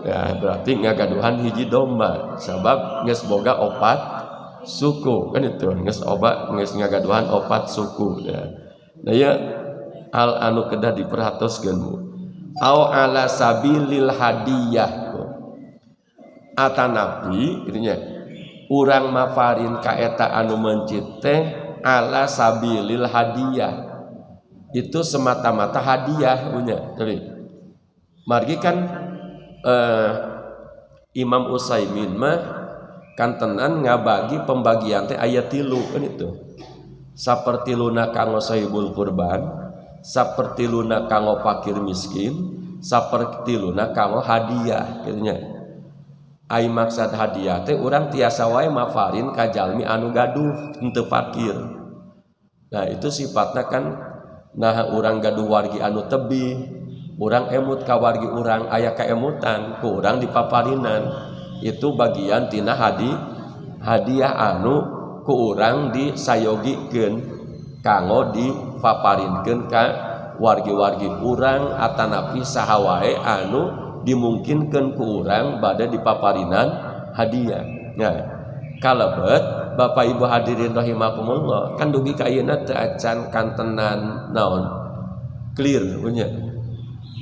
ya, berarti ngagaduhan hiji domba, sabab geus boga opat suku, kan itu. Geus oba, geus ngagaduhan opat suku ya. Nah, ya al anu kedah diperhatoskeun. Au ala sabilil hadiyah, atanapi gitu nya, urang mafarin ka eta anu mencit teh ala sabilil hadiah, itu semata-mata hadiah punya. Tapi margi kan Imam Utsaimin mah kantenan ngabagi pembagian teh aya tilu, kan itu. Sapertiluna kanggo sahibul kurban, sapertiluna kanggo fakir miskin, sapertiluna kanggo hadiah kitu nya. Ai maksad hadiah teh urang tiasa wae mafarin ka jalmi anu gaduh, henteu fakir. Nah, itu sifatnya kan, nah, urang gaduh wargi anu tebih, urang emut ka wargi urang, aya kaemutan ku urang dipaparinan, itu bagian tina hadiah anu ku urang disayogikeun kanggo dipaparinkeun ka wargi-wargi urang atanapi saha wae anu dimungkinkan ku urang bade dipaparinan hadiah. Nah, kalebet Bapak Ibu hadirin rahimakumullah, kan dugi ka ayeuna teu acan kantenan naon, clear punya.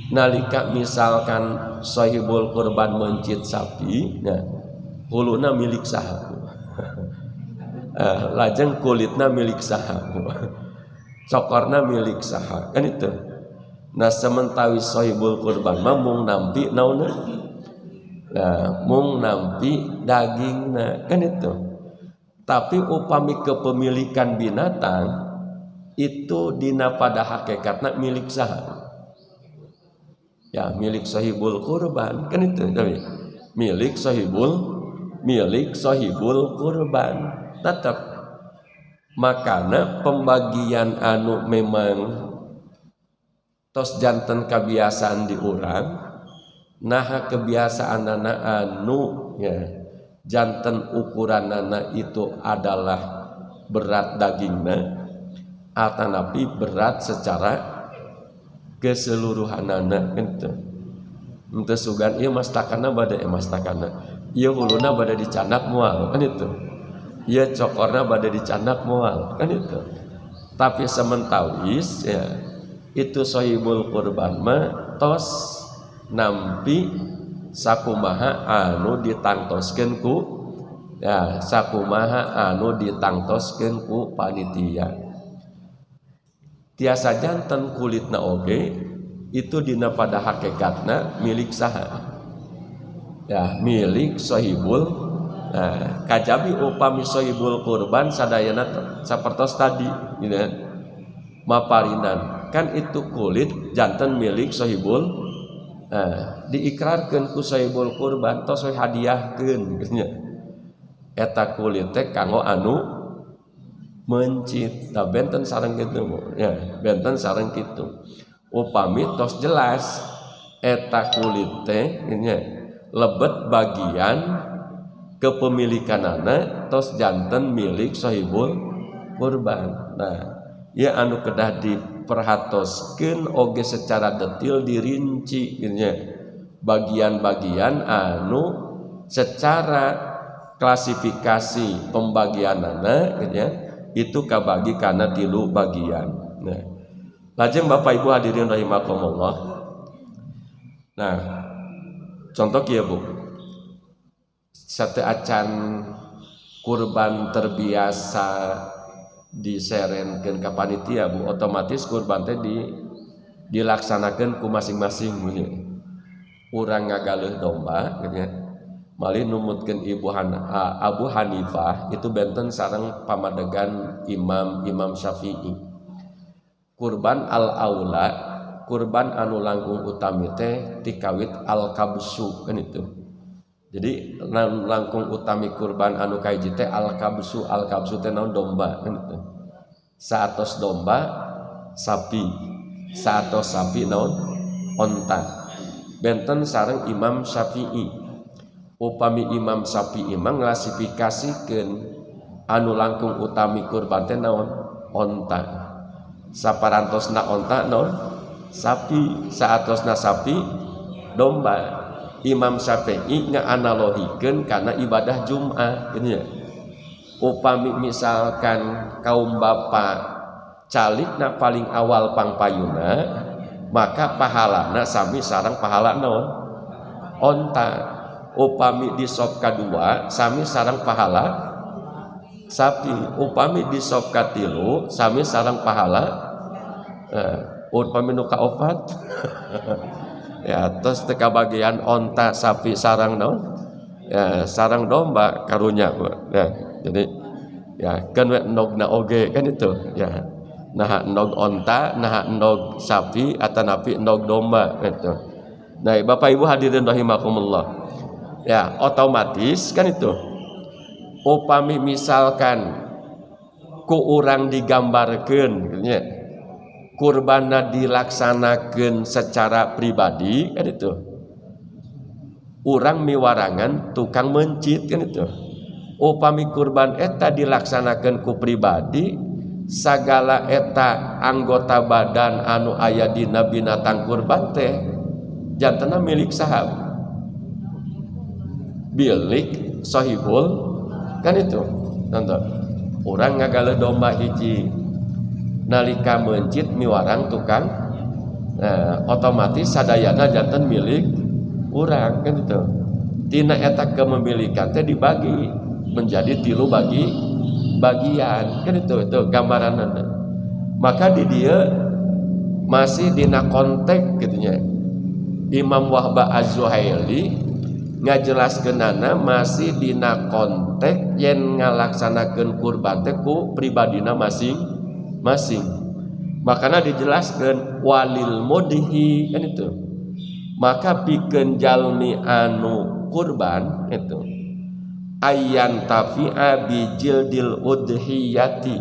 Nalika misalkan sahibul kurban mencit sapi, nah, huluna milik saha? Lajeng kulitna milik saha? Cokorna milik saha? Kan itu. Nah, sementawis sahibul kurban mah mung nampi naonna? Nah, mung nampi dagingna, kan itu. Tapi upami kepemilikan binatang itu dina pada hakikatna milik saha? Ya, milik sahibul kurban, kan itu. Tapi milik sahibul kurban tetap. Makana pembagian anu memang tos janten kebiasaan di urang, nah, kebiasaan anak anu ya janten ukuranana itu adalah berat dagingna atanapi berat secara keseluruhanana gitu. Henteu sugan ieu mastakana bade, mastakana ieu huluna bade dicandak moal, kan itu. Ieu cokorna bade dicandak moal, kan itu. Tapi sementawis ya itu sahibul kurban mah tos nampi sakumaha anu ditangtoskeun ku, ya, sakumaha anu ditangtoskeun ku panitia. Tiasa janten kulitna oge itu dina pada hakikatna milik saha? Ya, milik sahibul. Nah, kajabi upami sahibul kurban sadayana sapertos tadi gitu ya, maparinan kan itu kulit janten milik sahibul. Nah, diikrarkeun ku sahibul kurban, tos we hadiahkeun gitu nya, eta kulit teh kanggo anu mencit. Nah, benten sareng kitu ya, benten sareng kitu upami tos jelas eta kulit teh nya lebet bagian kepemilikanana tos janten milik sahibul kurban. Nah, ya anu kedah diperhatoskeun oge secara detail dirinci gitu nya, bagian-bagian anu secara klasifikasi pembagianana gitu ya. Itu kabagi kana tilu bagian. Nah, lajeng, Bapak Ibu hadirin rahimakumullah. Nah, contoh kieu, Bu. Sateuacan kurban terbiasa diserenkeun ka panitia, Bu, otomatis kurban teh dilaksanakan ku masing-masing, Bu. Urang ngagaleuh domba gitu ya. Malih numutkeun Abu Hanifah itu benten sareng pamadegan Imam Imam Syafi'i. Kurban al aula, kurban anu langkung utami teh tikawit al kabsu, kan itu. Jadi langkung utami kurban anu kahiji teh al kabsu. Al kabsu teh naon? Domba, kan itu. Saatos domba, sapi. Saatos sapi, naon? Onta. Benten sareng Imam Syafi'i. Upami Imam Syafi'i mah klasifikasikeun anu langkung utami kurban teh naon? Onta. Saparantosna onta, naon? Sapi. Saatosna sapi, domba. Imam Syafi'i ngaanalogikeun karena ibadah Jum'ah gitu ya. Upami misalkan kaum bapak calikna paling awal pangpayuna, maka pahalana sami sareng pahala naon? Onta. Upami di sop kadua, sami sareng pahala sapi. Upami di sop katilu, sami sareng pahala upami nu kaopat ya terus teka bagian onta, sapi, sareng naon ya, sareng domba. Karunya ya. Jadi ya kan we endogna oge, kan itu ya. Nah, endog onta, nah, endog sapi atanapi endog domba gitu. Nah, Bapak Ibu hadirin rahimakumullah, ya otomatis kan itu upami misalkan ku urang digambarkan gitu ya, kurbana dilaksanakan secara pribadi, kan itu urang miwarangan tukang mencit, kan itu. Upami kurban eta dilaksanakan ku pribadi, segala eta anggota badan anu aya dina binatang kurban teh jantena milik saha? Milik sahibul, kan itu. Contoh, urang ngagaleuh domba hiji, nalika mencit miwarang tukang. Nah, otomatis sadayana janten milik urang, kan itu. Tina eta kepemilikan teh dibagi menjadi tilu bagian, kan itu. Itu gambaran. Maka di dia masih dina konteks gitu nya. Imam Wahbah Az-Zuhaili ngajelaskeunana masih dina konteks yen ngalaksanakeun kurban teh ku pribadina masing-masing. Makanya dijelaskan walil mudhi, kan itu. Maka pikeun jalmi anu kurban itu ayyantafi'a bijildil udhiyati.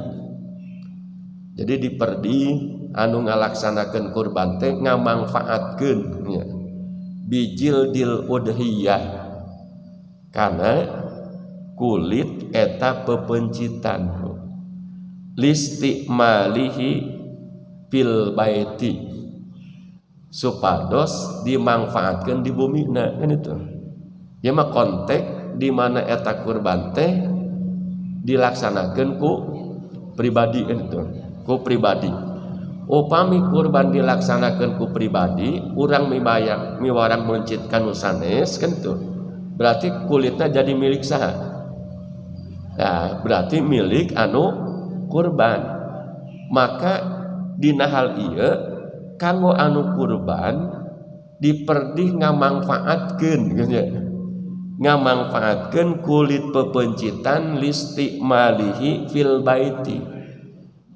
Jadi diperdi anu ngalaksanakeun kurban teh ngamangfaatkeun ya bijildil udhiyah karena kulit eta pepencitan listimalihi fil baiti, supados dimanfaatkan di bumi. Nah, kan itu ya mah konteks di mana eta kurban teh dilaksanakan ku pribadi, kan itu, ku pribadi. Upami kurban dilaksanakan ku pribadi, urang mibayang miwarang mencit kanu sanes, kan itu berarti kulitnya jadi milik saha? Nah, berarti milik anu kurban. Maka dina hal ieu kanggo anu kurban diperdih ngamangfaatkeun gitu ya, ngamangfaatkeun kulit pepencitan listimalihi fil baiti,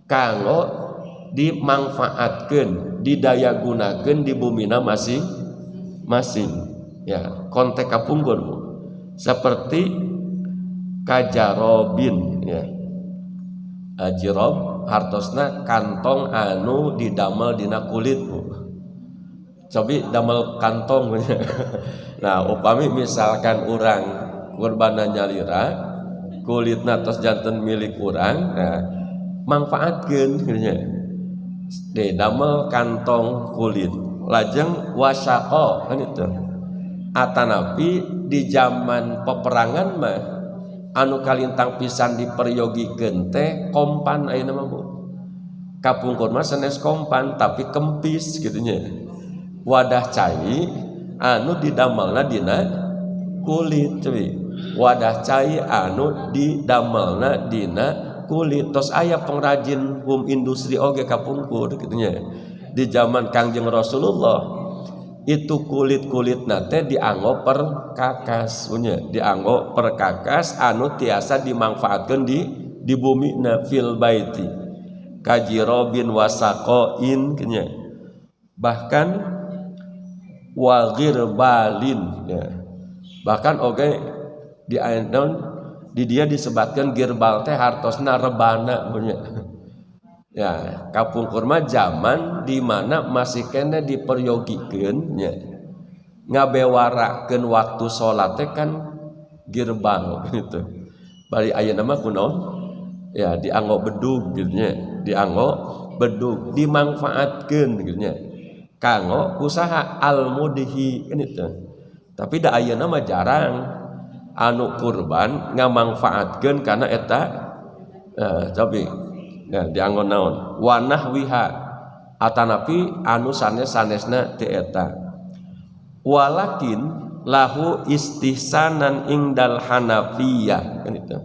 kanggo dimanfaatkan, didaya gunakan di bumina masing-masing ya. Konteks kapungkur, Bu, seperti kajarobin ya. Jirob hartosna kantong anu didamel dina kulit, Bu. Cobi damel kantong. Nah, upami misalkan urang kurbana nyalira, kulitna tos janten milik urang, nah, manfaatkeun gitu nya, damel kantong kulit. Lajeng wasaqo, kan itu. Atanapi di zaman peperangan mah Anu kalintang pisan diperyogikeun teh kompan ayeuna mah, Bu. Kapungkur mah sanes kompan, tapi kempis gitu nya. Wadah cai anu didamelna dina kulit, cuy. Wadah cai anu didamelna dina kulit, tos aya pengrajin home industri oge kapungkur gitu nya. Di zaman Kangjeng Rasulullah itu kulit-kulit teh dianggo perkakas punya, dianggo perkakas anu tiasa dimanfaatkan di bumi na fil baiti kajirobin wasaqoin nya, bahkan wa balin ya. Bahkan oge di di dia disebutkan girbal teh hartosna rebana punya ya. Kapungkur mah zaman di mana masih keneh diperyogikeun nya, ngabewarakeun waktu salat teh kan girbal gitu. Bari ayeuna mah kunaon ya, dianggo bedug gitu nya, dianggo bedug, dimanfaatkeun gitu nya kanggo usaha al mudhi kan itu. Tapi da ayeuna mah jarang anu kurban ngamangfaatkeun karena eta tapi ya, dianggo naon wa nahwiha atanapi anu sanes-sanesna ti eta. Walakin lahu istihsanan indal hanafiyah kan itu.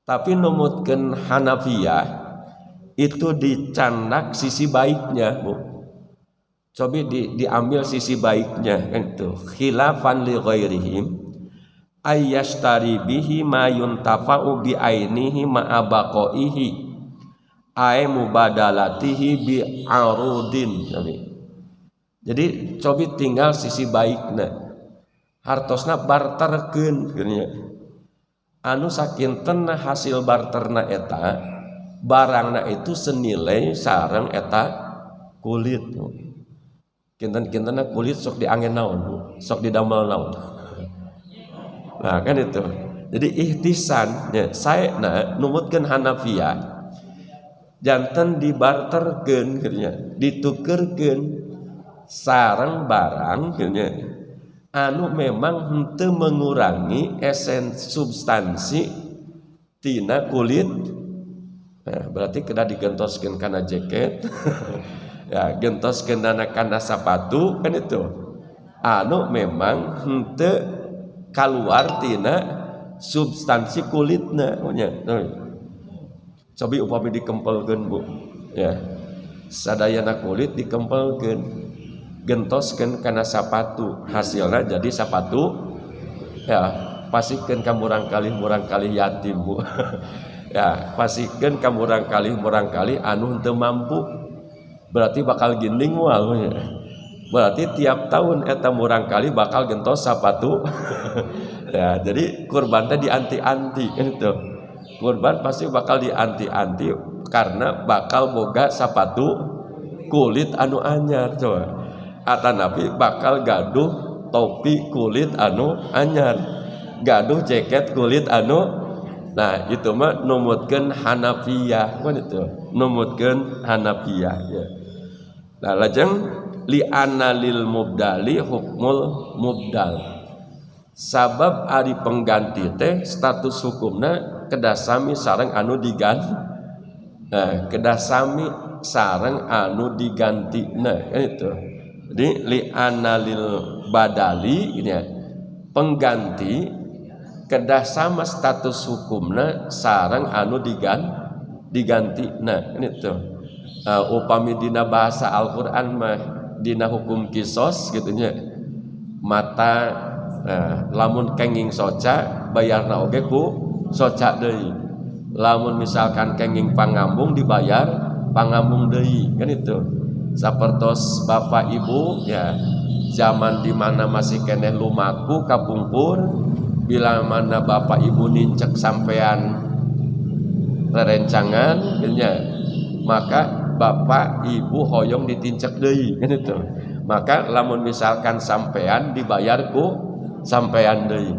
Tapi numutkeun hanafiyah itu dicandak sisi baiknya, Bu. Coba diambil sisi baiknya kan itu. Khilafan li ghairihim ayyashtari bihi ma yuntafa'u bi ainihi ma'a baqaihi ay mubadalatihi bi arudin. Jadi cobi tinggal sisi baikna, hartosna barterkeun gitu. Anu sakinten hasil barterna eta barangna itu senilai sareng eta kulit. Kinten-kintenna kulit sok diangge naon, Bu? Sok didamel naon? Nah, kan itu. Jadi istihsan ya, saya nah numutkeun Hanafiyah janten dibarterkeun gitu nya, ditukerkeun sareng barang gitu nya anu memang henteu mengurangi esen substansi tina kulit. Nah, berarti kena digentoskeun kana jaket ya, gentoskeun kana sepatu kan itu, anu memang henteu keluar tina substansi kulitna nya. Cobi upami dikempelkeun, Bu, ya, sadayana kulit dikempelkeun, gentoskeun kana sapatu, hasilnya jadi sapatu ya. Pasihkeun ka murangkalih-murangkalih yatim, Bu, ya. Pasihkeun ka murangkalih-murangkalih anu henteu mampu. Berarti bakal ginding moal ya. Berarti tiap tahun eta murangkalih bakal gentos sapatu ya. Jadi kurban teh dianti-anti itu. Kurban pasti bakal dianti-anti karena bakal boga sapatu kulit anu anyar coba, atanapi bakal gaduh topi kulit anu anyar, gaduh jaket kulit anu. Nah, itu mah numutkeun Hanafiyah kan itu, numutkeun Hanafiyah ya. Nah, lajeng li anna lil mubdali hukmul mubdal, sabab ari pengganti teh status hukumna kedah sami sareng anu diganti. Nah, kedah sami sareng anu diganti. Nah, kan itu. Jadi li anna lil badali ini ya, pengganti kedah sama status hukumna sareng anu diganti. Nah, ini tuh upami dina bahasa Al-Qur'an mah dina hukum kisos gitu nya, mata lamun kenging soca bayarna oge ku soca deui, lamun misalkan kenging pangambung dibayar pangambung deui kan itu. Sapertos bapak ibu ya, zaman dimana masih keneh lumaku kapungkur, bila mana bapak ibu nincek sampean rerencangan ya, maka bapak ibu hoyong ditincek deui kan itu. Maka lamun misalkan sampean dibayar ku sampean deui,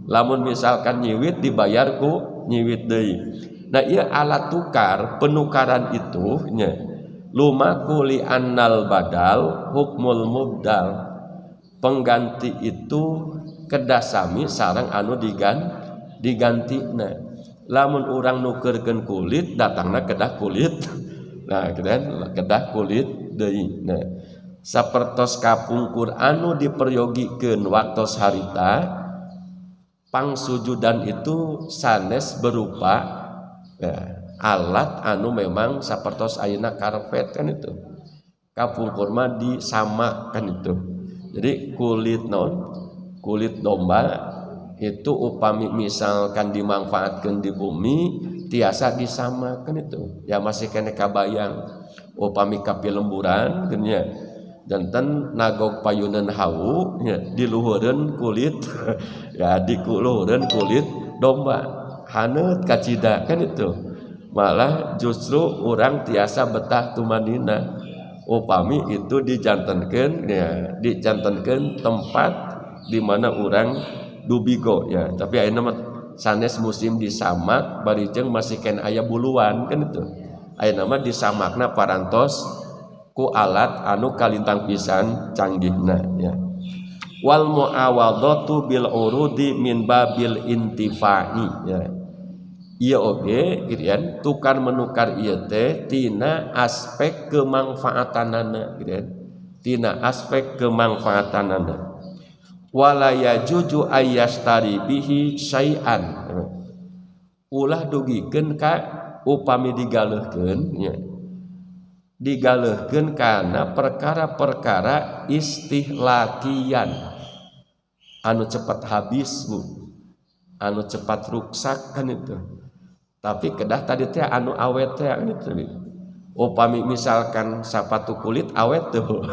lamun misalkan nyiwit dibayar ku nyiwit deui. Nah, iya, alat tukar penukaran itu nya lumaku li annal badal hukmul mubdal, pengganti itu kedah sami sareng anu Digantina. Lamun urang nukerkeun kulit, datangna kedah kulit. Nah, gitu kan, kedah kulit deui. Nah, sapertos kapungkur anu diperyogikeun waktos harita, pangsujudan itu sanes berupa ya, alat anu memang sapertos ayeuna karpet kan itu. Kapungkur mah disamak kan itu. Jadi kulit non kulit domba itu upami misalkan dimanfaatkan di bumi tiasa disamakan itu ya. Masih keneh kabayang upami kapilemburan kan ya, janten nagog payunan hawu ya, diluhureun kulit ya, diluhureun kulit domba, haneut kacida kan itu. Malah justru orang tiasa betah tumanina upami itu dijantenkeun ya, dijantenkeun tempat di mana orang dubigo ya. Tapi ayeuna mah sanes musim disamak, bari jeung masih keneh aya buluan kan itu. Ayeuna mah disamakna parantos ku alat anu kalintang pisan canggihna ya. Wal muawadatu bil urudi min babil intifa'i ya. Ieu oge gitu kan, tukar menukar ieu teh tina aspek kemangfaatanana gitu kan, tina aspek kemangfaatanana. Wala yajuzu ayyashtari bihi syai'an, ulah dugikeun ka upami digaleuhkeun nya, digaleuhkeun kana perkara-perkara istihlakian anu cepat habis, Bu, anu cepat ruksak kan itu. Tapi kedah tadi teh anu awet teh kan itu. Upami misalkan sapatu kulit awet tuh.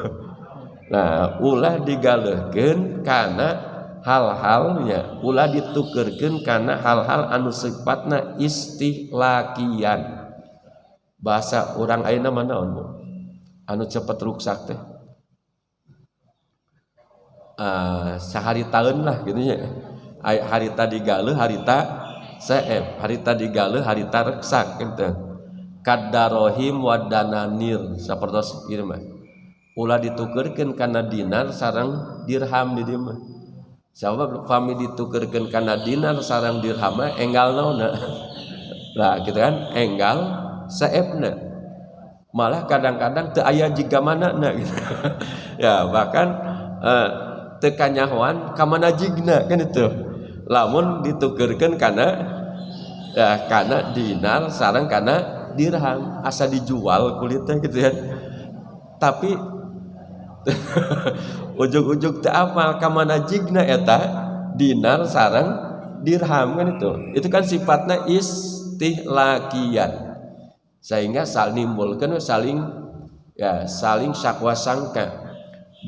Nah, ulah digaleuhkeun kana hal-halnya, ulah ditukerkeun kana hal-hal anu sifatna istihlakian. Bahasa orang ayeuna mah naon, Bu, anu cepet ruksak teh? Sehari tahun lah gitu nya. Harita digaleuh harita seep, harita digaleuh harita reksak gitu. Kaddarohim wadananir, sapertos ieu mah ulah ditukerkeun kana dinar sareng dirham di dieu mah. Sabab pami ditukerkeun kana dinar sareng dirham mah enggal naonna lah gitu kan, enggal seepna, malah kadang-kadang teu aya jiga manana gitu ya. Bahkan teu kanyahoan ka mana jigna kan itu lamun ditukerkeun kana ya, kana dinar sareng kana dirham. Asa dijual kulitnya gitu ya, tapi ujug-ujug teu apal ka mana jigna eta dinar sareng dirham kan itu. Itu kan sifatnya istihlakian, sehingga saling nimbulkeun saling ya, saling syakwa sangka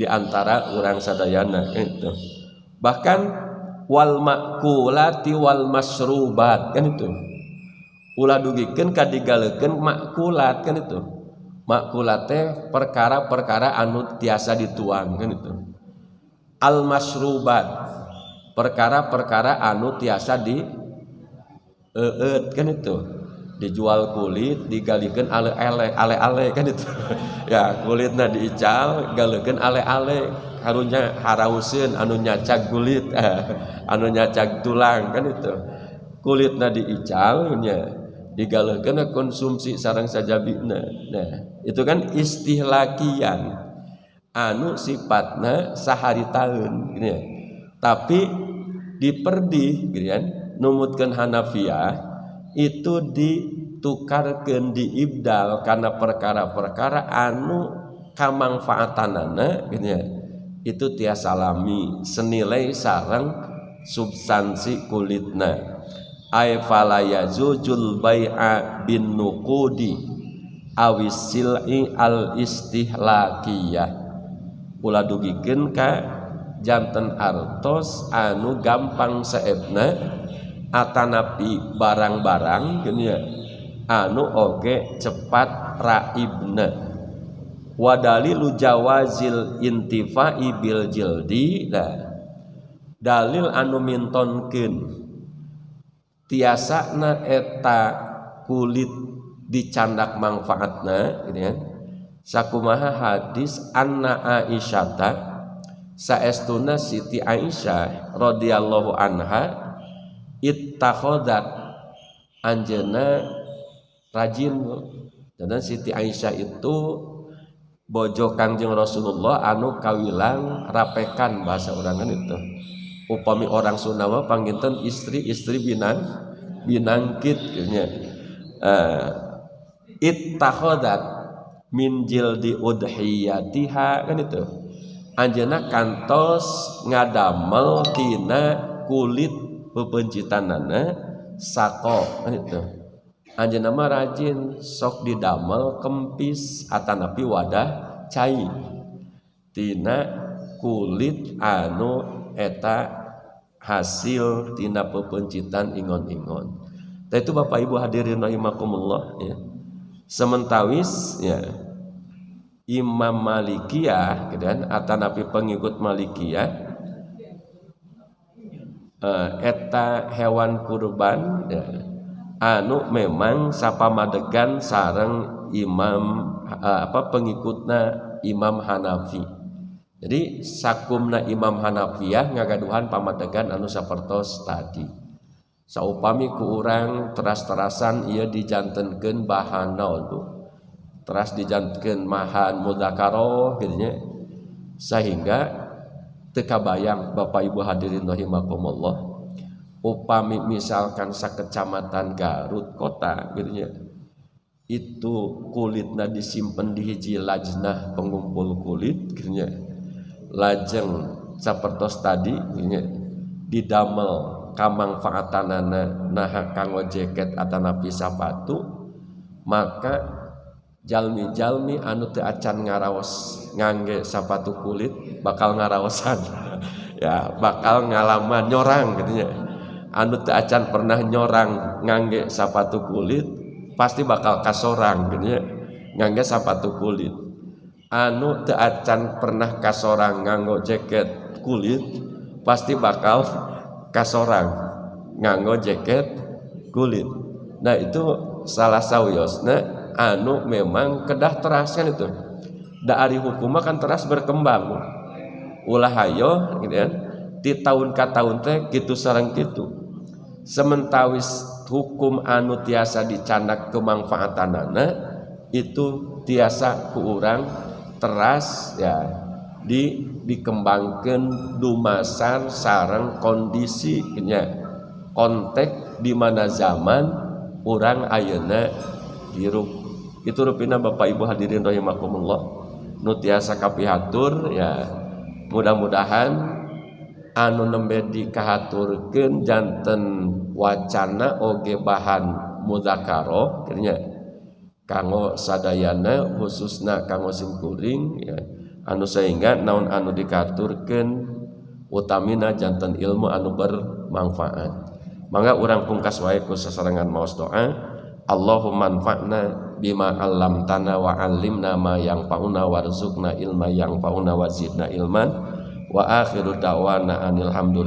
di antara orang sadayana itu. Bahkan wal makulati wal masrubat kan itu, ulah dugikeun ka digaleukeun makulat kan itu. Makulat teh perkara-perkara anu tiasa dituang kan itu. Al masrubat, perkara-perkara anu tiasa di eut kan itu. Dijual kulit, digalikeun ale-ale, ale-ale kan itu ya. Kulitna diical, galeukeun ale-ale, karunya harauseun anu nyacag kulit, anu nyacag tulang kan itu. Kulitna diical nya, digaleukeun konsumsi sareng sajabina. Nah, itu kan istihlakian anu sifatna sahari tahun gitu ya. Tapi diperdih gitu kan, numutkeun Hanafiyah itu ditukarkeun, diibdal karena perkara-perkara anu kamangfaatanana gitu ya, itu tiasa lami senilai sareng substansi kulitna. Ay fala yajuzul bai'a bin nuqudi awis sil'i al istihlakiyah, ulah dugikeun ka janten artos anu gampang seepna atanapi barang-barang gini ya, anu oge cepat raibna. Wa dalilu jawazil intifa'i bil jildi, nah, dalil anu mintonkeun tiasana eta kulit dicandak manfaatna gitu ya, sakumaha hadis anna Aisyata, saestuna Siti Aisyah radhiyallahu anha. Ittakhodat anjeunna rajin. Dan Siti Aisyah itu bojo Kangjeng Rasulullah anu kawilang rapekan bahasa urang kan itu. Upami orang Sunda mah panginten istri-istri binangkit gitu nya. Ittakhodat min jildi udhiyatiha kan itu. Anjeunna kantos ngadamel tina kulit pepencitanana sako kan itu. Anjeunna mah rajin sok didamel kempis atanapi wadah cai tina kulit anu eta hasil tina pepencitan ingon-ingon. Tah itu Bapak Ibu hadirin rahimakumullah ya. Sementawis ya Imam Malikiyah gitu kan atanapi pengikut Malikiyah eta hewan kurban ya, anu memang sapamadegan sareng imam apa pengikutna Imam Hanafi. Jadi sakumna Imam Hanafiyah ngagaduhan pamadegan anu sapertos tadi. Saupami ku urang teras-terasan ieu dijantenkeun bahan naon bu? Teras dijantenkeun mahan mudzakarah gitu nya. Sehingga teu kabayang Bapak Ibu hadirin rahimakumullah. Upami misalkan sakecamatan Garut kota gitu nya, itu kulitna disimpen di hiji lajnah pengumpul kulit gitu nya, lajeng sapertos tadi gitu nya, didamel kamangfaatanana naha kanggo jaket atanapi sapatu, maka jalmi-jalmi anu teu acan ngaraos ngangge sapatu kulit bakal ngaraosan ya, bakal ngalaman nyorang gitu nya. Anu teu acan pernah nyorang ngangge sapatu kulit pasti bakal kasorang gitu nya ngangge sapatu kulit. Anu teu acan pernah kasorang nganggo jaket kulit pasti bakal kasorang nganggo jaket kulit. Nah itu salah sawiosna anu memang kedah teras kan itu. Da ari hukum kan teras berkembang. Ulah hayo gitu kan. Di tahun ka tahun teh kitu sareng kitu. Sementawis hukum anu tiasa dicandak kemangfaatanana itu tiasa ku urang teras ya dikembangkeun dumasar sareng kondisi nya konteks di mana zaman urang ayeuna hirup. Itu rupina Bapak Ibu hadirin rahimakumullah nu tiasa kapihatur ya, mudah-mudahan anu nembe dikahaturkeun janten wacana oge bahan mudzakarah nya kanggo sadayana khususna kanggo simkuring ya, anu sehingga naon anu dikaturkeun utamina janten ilmu anu bermanfaat. Mangga urang pungkas wae ku sasarengan maos doa. Allahumma anfa'na bima 'allamtana wa 'allimna ma yanfa'una warzuqna ilma yanfa'una wa zidna ilman. Wa akhiru da'wana anil hamdulillah.